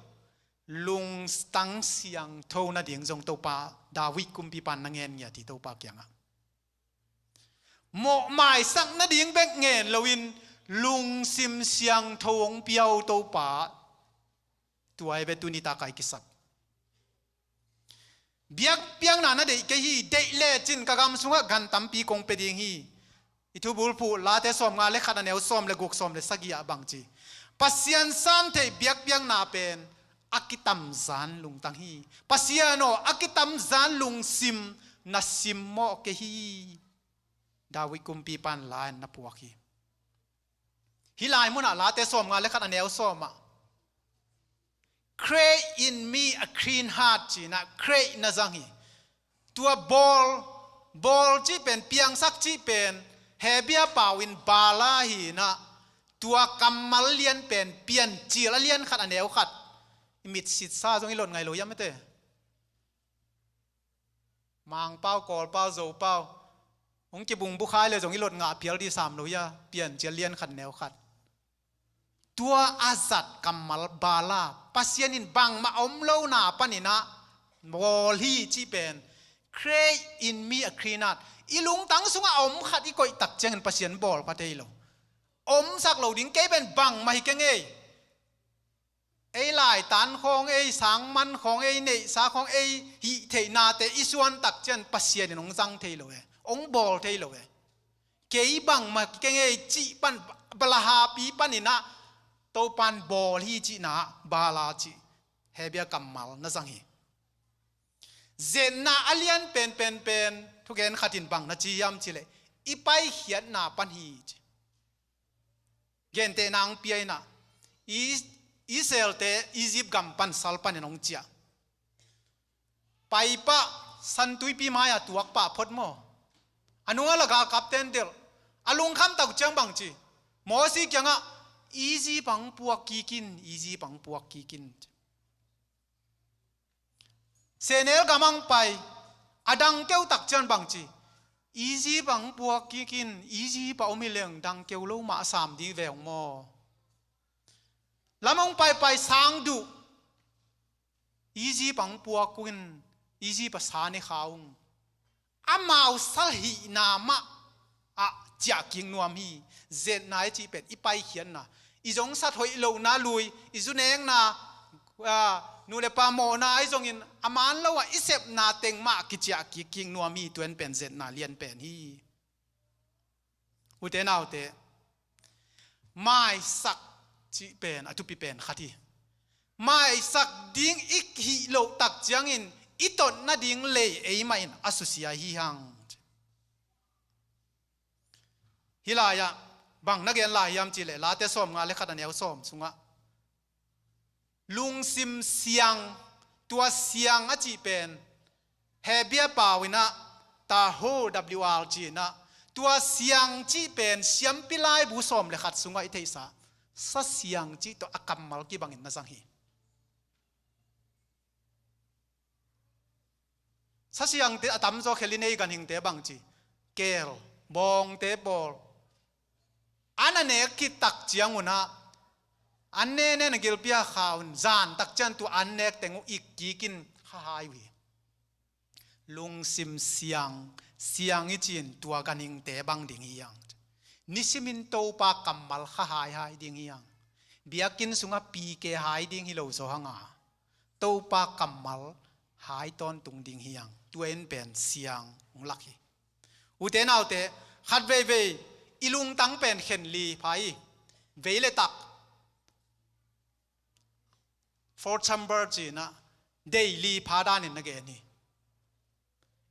Lungtang siangtho nading zong Topa, David kumpipa in na ngen ngiat hi Topa kiangah. Mawh maisak nading bek ngen loin lungsim siangtho hong pia-o Topa. Tua hi ve tuni tak a i kisap. Biakpiakna na deih kei hi, deih lecin ka gam sungah gan tampi kong pia ding hi. I thubulphuh Late sawmnga le khat a neu sawm le guk, sawm le sagih ah bang ci? Pasian san theih biakpiakna pen a kitamzan lungtang hi. Pasian aw, a kitamzan lungsim na simmawh kei hi. David kumpipa in la in na puak hi. Hih lai munah Late sawmnga le khat a neu sawm ah, "Create in me a clean heart," ci-in ah, create na zang hi. Tua bawl, bawl cih pen, piangsak cih pen Hebru pau in bara hi-in ah, tua kammal lian pen Piancil a lian khat a neu khat. I mitsit sa zong i lot ngai lo hiam ete? Mangpau, Kawlpau, Zopau, hong kibungbukhai le zong i lot ngah phial dih sam lo hi a, Piancil lian khat neu khat. Tua a zat kammal bara, Pasian in bangmah om lona panin ah bawl hi cih pen, "Create in me a clean heart." I lungtang sungah a om khat i koih tak ciangin Pasian bawl pha thei lo. Omsak lo ding, kei pen bangmah hi keng ei. Ei laitan khawng, ei sangman khawng, ei neihsa khawng, ei hih theihnate i suan tak ciang Pasian in hong zang thei lo e, hong bawl thei lo e. Kei bangmah kei ngei cih pan, Balaam pi panin ah Topan bawl hi cihna ah Bala cih Hebru kammal na zang hi. Zetna a lian penpen pen thugen khat in bang na ci hiam cih leh i paikhiatna pan hi ci. Gentehna hong pia in ah, I-, Israelte Egypt gam pan sal panin hong ciah. Pai pah, San Tuipi mai-ah tuak pah phot maw. A nung ah la galkapte'n delh. A lungkham tak ciang bang ci. Mosi kiangah, Egypt ah hong puak kik in, Egypt ah hong puak kik in. Sehnel gam ah hong pai, a dang keu tak ciang bang ci. Egypt ah hong puak kik in, Egypt ah om hi leng dang keu lo mah a sam ding hi ve hong maw. Lam ah hong paipai sang duh. Egypt ah hong puak ung in, Egypt ah sa ne kha ung. Amau sal hihna mah ah ciah kik nuam hi. Zetna i cih pen i paikhiatna, i zong sat hoih lohna lui, i zu nekna, ah, nu le pa mawhna ahi zongin a man lo ah i sepna teng mah kiciah kik kik nuam hi. Tua in pen zetna lian pen hi. Ute naute, maisak cih pen a thupi pen khat hi. Maisak ding i hih loh tak ciangin i tot nading lei eimah in a susia hi hang. Hih lai-ah bang na gen lai hiam cih leh Late sawmnga le khat a neu sawm sungah lungsim siang, tua siang a cih pen Hebru pau in ah tahor, W R ci in ah, tua siang cih pen Siampi Laibu sawm le khat sungah i theihsa sa siang cih tawh a kammal kibangin na zang hi. Sa siangte a tamzaw khel i nei ganhingte bang ci, keel, bawngte pawl, an a nek khit tak ciang un ah an ne ne na gilpi ah kha un, zan tak ciang tua an nek teng uh ik kik in kha hai uh hi. Lungsim siang, siang i cih in tua ganhingte bang ding hi hang. Nisimin Topa kammal kha haihai ding hi hang. Biakinn sungah P K hai ding hi lo zaw hang a, Topa kammal hai tawntung ding hi hang. Tua in pen siang hong lak hi. Ute naute, khat veivei i lungtang pen khen li pha hi. Vei le tak, four chamber ci in ah, dei li pha danin na gen hi.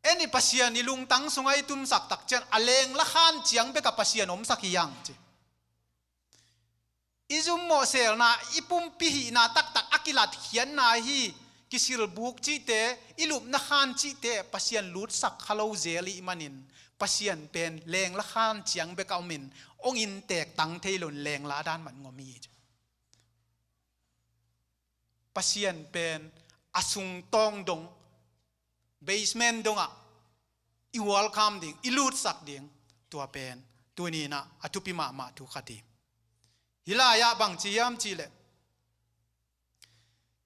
En i Pasian i lungtang sungah i tumsak tak ciang a lengla khan ciang bek ah Pasian omsak hi hang ci. I zum mawhselna, i pumpi hihna taktak a kilatkhiatna hi. Kisilbuk cihte, i lupna khan cihte Pasian lutsak kha lo zel i hih manin Pasian pen lengla khan ciang bek ah omin hong inntek tang thei loin lengla dan mah hong om hi ci. Pasian pen a sungtawng dong, basement dongah i welcome ding, i lutsak ding, tua pen tuni in ah a thupi mahmah thu khat hi. Hih lai-ah bang ci hiam cih leh,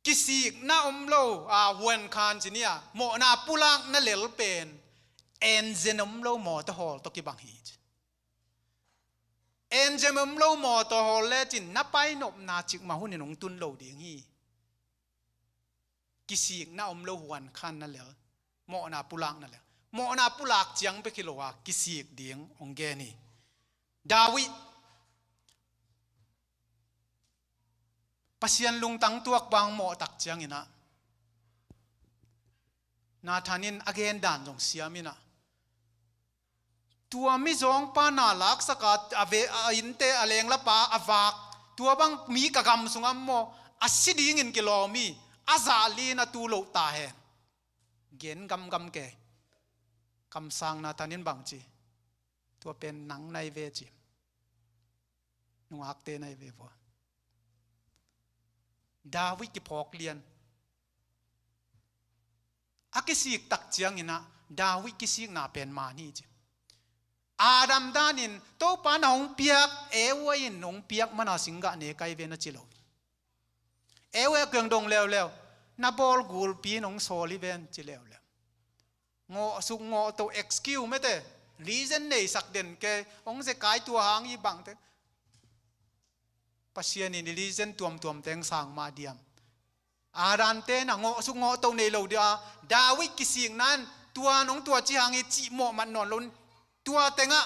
kisikna om lo, a, huan khan ci ni a, mawhna pulakna lel pen engine om lo mawtaw hawl tawh kibang hi ci. Engine om lo mawtaw hawl lecin na painopna cikmah hun in hong tun lo ding hi. Kisikna om lo huan khanna lel, mawhna pulakna lel, mawhna pulak ciang bek hi lo a kisik ding hong gen hi. David, Pasian lungtang tuak bang mawh tak ciangin ah, Nathan in a gen dan zong siam in ah, tua mizawngpa na laksak a, a ve, a innte a lenglapa a vak, tua bang mi ka gam sungah maw, a si dingin kilawm hi, a zah li in a tu loh ta hen. Gen gamgam kei. Kamsang Nathan in bang ci, tua pen nang na hi ve ci. Nungakte na hi ve vua. David kiphawk lian. A kisik tak ciangin ah David kisikna pen man hi ci. Adam danin Topa na hong piak, Eva in hong piak mana singgah ne kai ve na ci lo. Eva kiang dong leuleu, na bawl gulpi in hong sawl hi ven ci leuleu. Ngawh suk ngawh to excuse mete, reason neisak den kei, hong zekai tua hang hi bangte. Pasian in reason tuamtuam teng sang mah diam. Adam te na ngawh suk ngawh to nei lo dia, David kisikna in tua nong tua ci hang hi cih mawh mat nawn lo in, tua tengah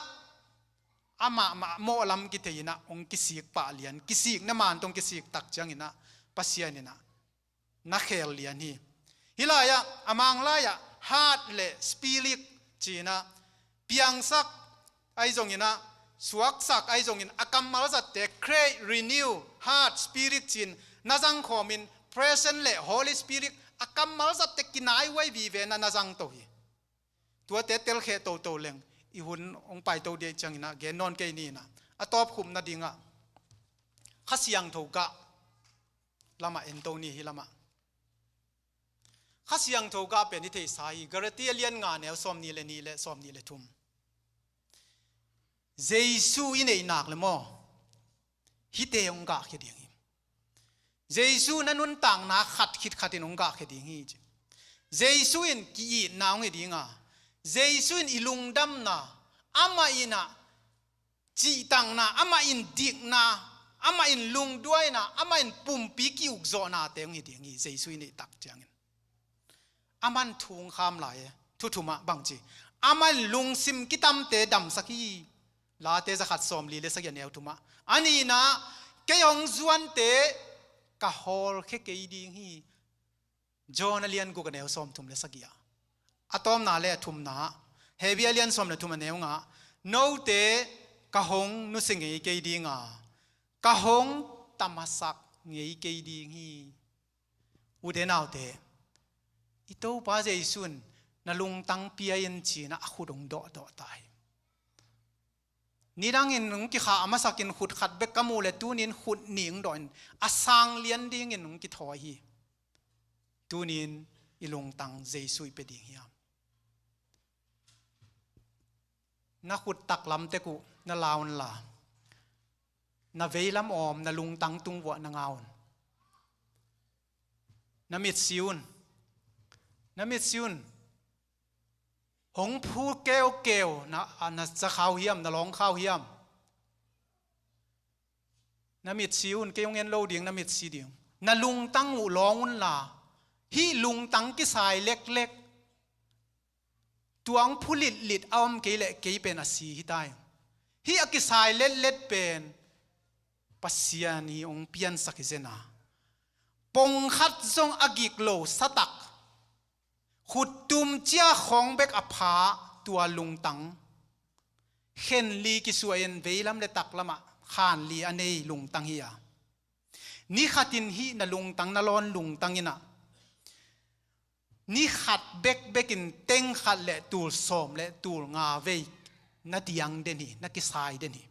amah mah mawh lam kithei inah hong kisik pah lian, kisikna man tong kisik tak ciang inah Pasian inah na khel lian hi. Hih lai-ah, a Mang lai-ah heart le spirit ci inah, piangsak ahi zong inah, suaksak ahi zongin, a kammal zatte create, renew, heart, spirit ci-in na zangkhawm in, present le Holy Spirit a kammal zatte kinai huai vive na na zang to hi. Tuate telkheh toto leng i hun hong paito dih ciang inah gen nawn kei ni inah, a tawpkhum nadingah Kha Siangtho gah lamah en to ni. Hih lamah Kha Siangtho gah pen i theihsa hi. Galatia lian nga neu sawm nih le nih le sawm nih le thum. Jesu i neih nak le maw, hihte hong gahkhia ding hi. Jesu na nuntakna khat khit khat in hong gahkhia ding hi ci. Jesu in ki-itna hong hi ding a, Jesu in i lungdamna, amah inah cihtakna, amah in dikna, amah in lungduaina, amah in pumpi ki-ukzawhnate hong hi ding hi, Jesu i neih tak ciangin. Aman thu hong kham lai e, thu thumah bangci, aman lungsim kitamte damsak hi. Late zakhat sawmli le sagih a neu thumah, a nihna, kei hong zuante ka hawlkhia kei ding hi. John a lian guk a neu sawmthum le sagih ah. A tawpna le a thumna, Hebru a lian sawm le thum a neu nga, note ka hong nusia ngei kei ding a, ka hong tamasak ngei kei ding hi. Ute naute, i Topa Jesu in na lungtang pia in ci-in a khut hong dawhdawh ta hi. Nidangin hong kikha a masakin khut khat bek ka muh le tunin khut nih hong dawh in a sang lian dingin hong kithawi hi. Tunin i lungtang Jesu i pia ding hiam? Na khut taklam tek uh na la unla, na veilam awm na lungtang tung vuah na nga un. Na mitsi un. Na mitsi un. Hong phu keukeu, na, na za khau hiam, na lawng khau hiam? Na mitsi un, kei hong en lo ding, na mitsi ding. Na lungtang uh lawng unla, hih lungtang kisai leklek, tua hong phu litlit a om kei leh kei pen a si hi ta hi. Hih a kisai letlet pen Pasian hi hong piansak hi zen a, pongkhat zong a gik lo satak, khuttum cia khawng bek a pha tua lungtang, khenli kisuahin veilam le taklamah khanli a nei lungtang hi a, ni khatin hih na lungtang, na lawn lungtang inah ni khat bekbekin teng khat le tul sawm le tul nga vei na diang den hi, na kisai den hi.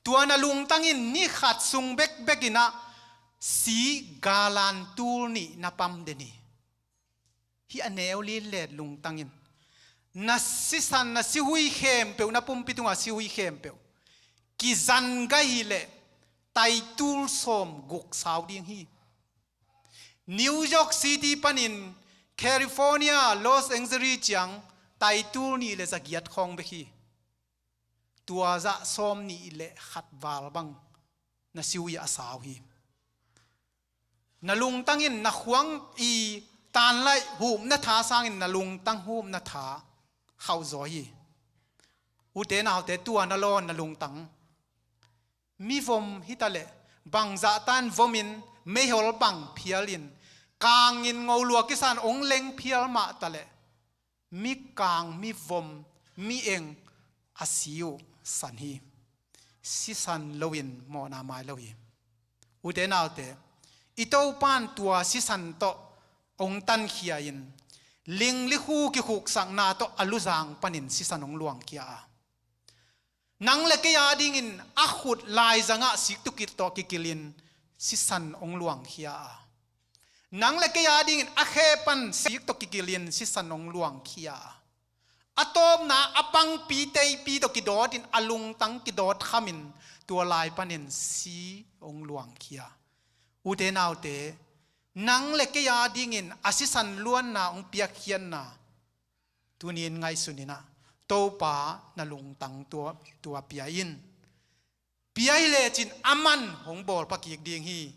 Tua na lungtang in ni khat sung bekbek inah si galan tul nih na pam den hi. Hih a neu lillet lungtang in na sisan, na sihui khempeuh, na pumpi tunga sihui khempeuh kizan gai hileh taitul sawm guk sau ding hi. New York City panin California, Los Angeles ciang taitul nih le zagiat khawng bek hi. Tua zah sawm nih le khat val bang na sihui a sau hi. Na lungtang in na khuang i tanlaih hupna tha sangin na lungtang hupna tha khauhzaw hi. Ute naute, tua na lawn na lungtang, mivom hitaleh bangzah tan vomin meihol bang phialin kangin ngolua kisan ong leng phial mah taleh mikang, mivom, mi-eng a si uh san hi. Sisan loin mawhna mai lo hi. Ute naute, i Topan tua sisan tawh ong tankhia in, linglikhu kikhuksakna tawh a luzang panin sisan ong luangkhia a, nang le kei a dingin a khut laizangah siktukit tawh kikilin sisan ong luangkhia a, nang le kei a dingin a khe pan sik tawh kikilin sisan ong luangkhia a, a tawpna a pangpi teipi tawh kidawtin a lungtang kidawt khamin tua lai panin si ong luangkhia. Ute naute, nang le kei a dingin a sisan luanna ong piakkhiatna tunin ngaihsun inah Topa na lungtang tua, tua pia in. Pia hi lecin aman hong bawlpa kik ding hi.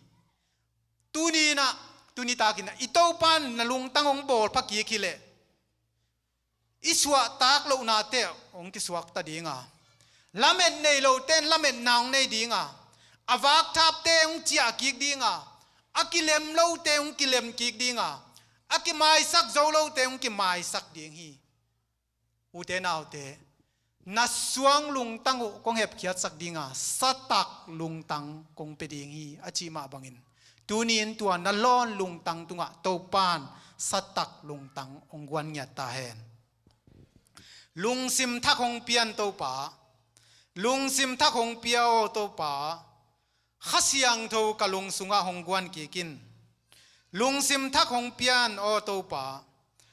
Tuninah Tuni takin ah i Topan na lungtang hong bawlpha kik hileh i suahtak lohnate hong kisuakta ding a, lamet nei lote in lametna hong nei ding a, a vakthapte hong ciah kik ding a, a kilem lote hong kilem kik ding a, a kimaisak zo lote hong kimaisak ding hi. Ute naute, na suang lungtang uh kong hepkhiatsak ding a, satak lungtang kong pia ding hi, a cih mah bangin tuni in tua na lawn lungtang tungah Topan satak lungtang hong guan ngiat ta hen. Lungsim thak hong pia in Topa, lungsim thak hong pia aw Topa, Kha Siangtho ka lung sungah hong guan kik in. Lungsim thak hong pia in aw Topa,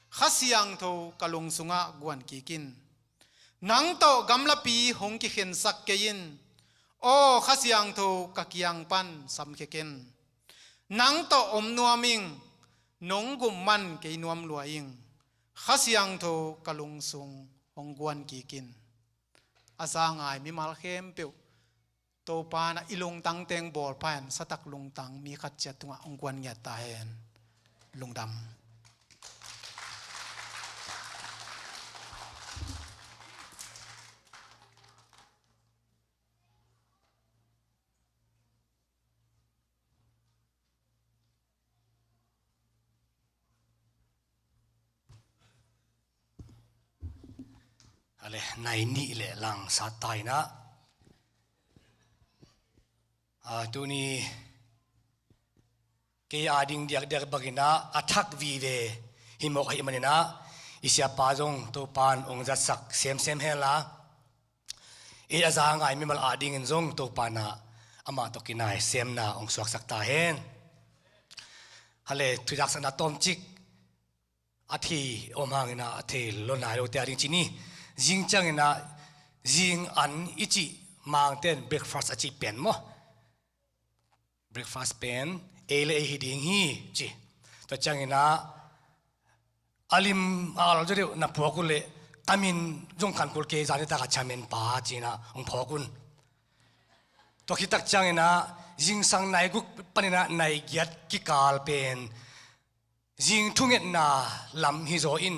Kha Siangtho ka lung sungah guan kik in. Nang tawh gamlapi hong kikhensak kei in, aw Kha Siangtho ka kiang pan samkhia ken. Nang tawh om nuam ing, nong gum man kei nuam lua ing, Kha Siangtho ka lung sung hong guan kik in. A za ngai mimal khempeuh Topa in ah i lungtang teng bawlpha in satak lungtang mi khat ciat tungah hong guan ngiat ta hen. Lungdam. Ale, nai nih le lang sat ta in ah, a, tuni kei a ding diakdiak bangin ah a thak vive hi mawk ahih manin ah, i siapa zong Topan hong zatsak semsem hen la, ei a za ngai mimal a dingin zong Topan ah amah tawh kinai semna hong suaksak ta hen. Ale, thuzaksakna tawmcik a thei om hangin ah a thei lo nai lote a ding ci ni. Zing ciangin ah zing an i cih Mangte in breakfast a cih pen maw, breakfast pen ei le ei hi ding hi ci. Tua ciangin ah a lim a al zaw deuh na puak uh leh ka min zong kan kul kei, zan nitak a chairman pa ci-in ah hong phawk un. Tua khit tak ciangin ah zingsang nai guk panin ah nai giat kikal pen zing thungetna lam hi zaw in,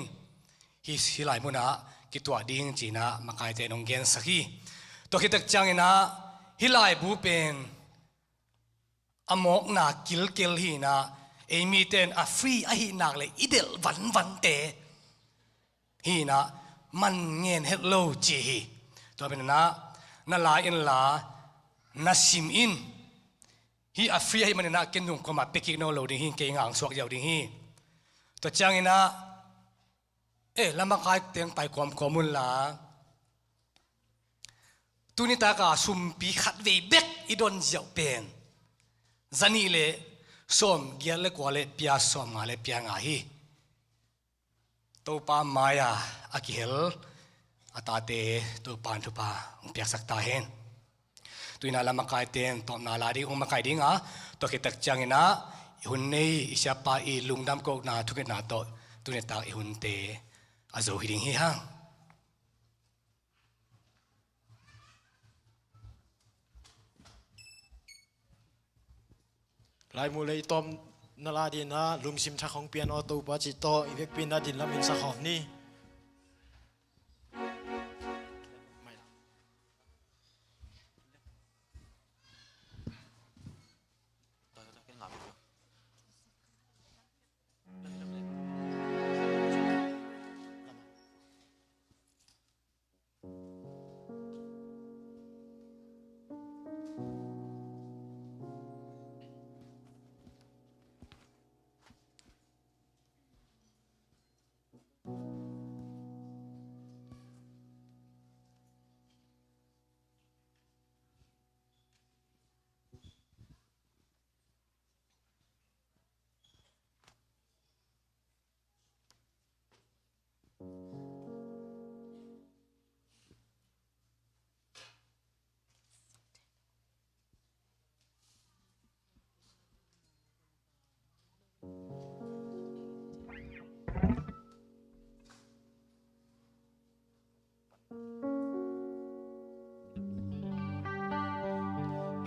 hih, hih lai munah kituah ding ci-in ah makaite in hong gensak hi. Tua khit tak ciangin ah hih laibu pen a mawkna kilkel hi-in ah, ei mite in a free ahih nak leh i delh vanvante hi-in ah man ngen het lo ci hi. Tua pen in ah na la in la, na sim in. Hih a free ahih manin ah ken zong kuamah pia kik nawn lo ding hi, kei ngah hong suak ziau ding hi. Tua ciangin ah, eh, lamakai teng pai kawmkawm un la, tuni tak a sumpi khatvei bek i don ziau pen za nih le sawm giat le kua le pia sawm nga le pia nga hi. Topa mai-a a kihel a tate Topa in thupha hong piaksak ta hen. Tu-in ah lamakaite in tawpna la ding hong makai ding a, tua khit tak ciangin ah i hun nei i siapa i lungdam kohna thungetna tawh tuni tak i hunte a zo hi ding hi hang. Laibu lei tawm na la ding a, lungsim thak hong pia in aw Topa cih tawh i vekpi in ah din lam in sakhawm ni.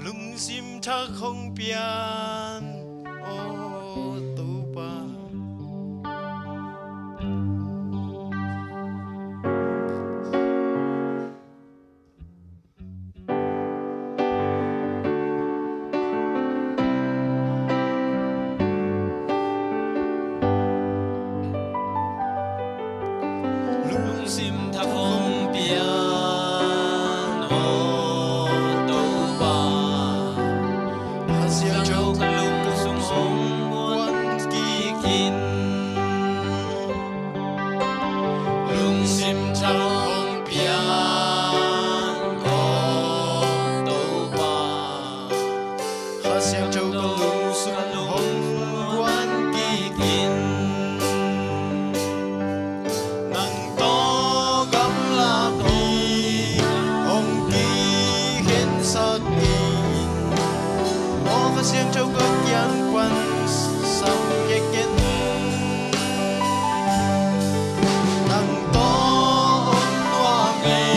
Lungsim thak hong pian, aw Topa. Kha Siangtho ka kiang pan sam khia ken. Nang tawh om nuam hi.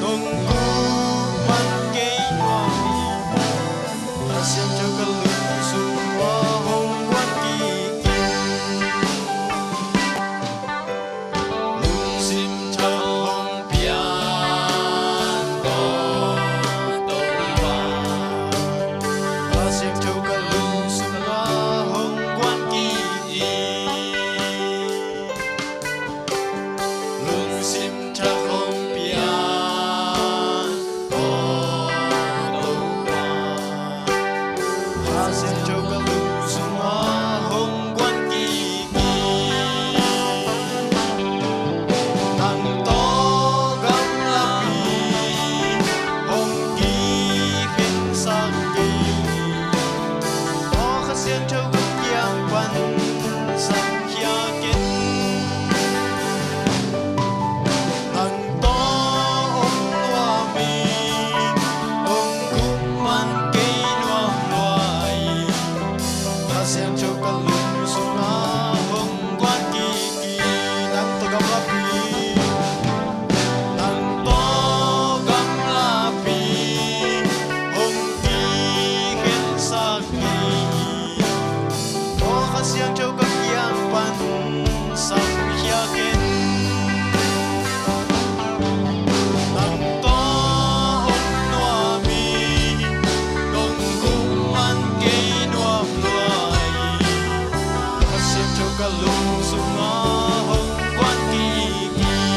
Nong kuman kei nuam hi. Kha Siangtho ka lungsung ah hong guan kik in. Lungsim thak hong pia in aw Topa. Kha Siangtho ka lungsung ah hong guan kik in. Lungsim thak hong pia in aw Topa. Kha Siangtho ka lungsung ah hong guan kik in. Nang tawh gamlapi hong kikhensak kei in. Aw Kha Siangtho ka kiang pan sam khia ken. Nang tawh om nuam hi. Nong kuman kei nuam lua hi. Kha Siangtho ka lungsung ah hong guan kik in. Nang tawh gamlapi, nang tawh gamlapi hong kikhensak kei in. Aw Kha Siangtho ka kiang pan sam khia ken. Nang tawh om nuam hi. Nong kuman kei nuam lua hi. Kha Siangtho ka lungsung ah hong guan kik in.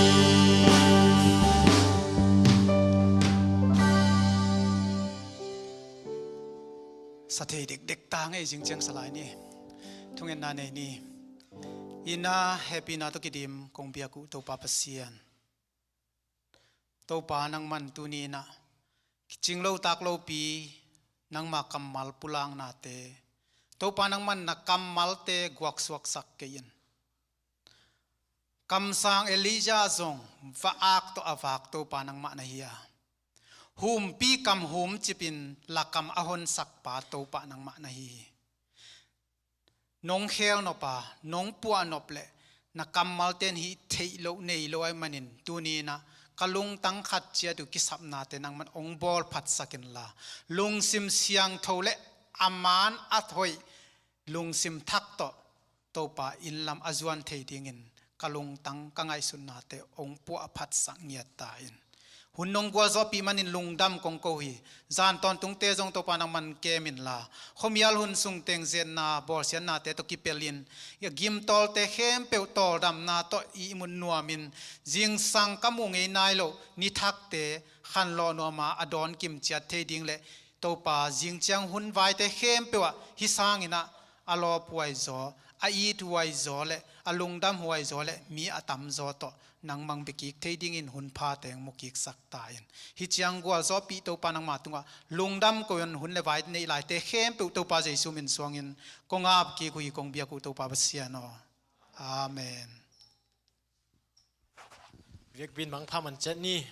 Sa thei dekdek ta ngei zing ciang sa lai ni. Thungetna nei ni. Itna hehpihna tawh kidim kong biak uh Topa Pasian, Topa nangman tuni in ah kicing lo tak lopi nangma kammal pulaknate, Topa nangman na kammalte guaksuaksak kei in. Kamsang Elijah zong va-ak tawh a vak Topa nangmah na hi a, humpi kam humcipin lakam a honsakpa Topa nangmah na hi hi. Nong khelnop a, nong puahnop leh na kammalte in hih theih loh nei lo ahih manin tuni in ah ka lungtang khat ciat uh kisapnate nangman hong bawlphatsak inla, lungsim siangtho le a man a hoih lungsim thak tawh Topa inn lam a zuan thei dingin ka lungtang ka ngaihsutnate hong puahphatsak ngiat ta in. Hun nong gualzawhpih manin lungdam kong ko hi. Zan tawntungte zong Topa nangman kem inla, khuamial hun sung teng zetna bawlsiatnate tawh kipelin a gimtawlte khempeuh tawldamna tawh ihmut nuamin, zingsang ka muh ngei nai loh nithakte khanlawh nuama a dawn kim ciat thei ding le Topa zingciang hun vaite khempeuh ah hih sangin ah a lawphuai zaw, a ithuai zaw le a lungdamhuai zaw le mi a tamzaw tawh nangmah bia kik thei dingin hun pha teng mu kiksak ta in. Hih ciang gualzawhpih Topa nangma tungah lungdam ko in hun le vai neih laite khempeuh Topa Jesu min suangin kong ap kik uh hi kong biak uh Topa Pasian aw. Amen. Viakbin mangpha man ciat ni.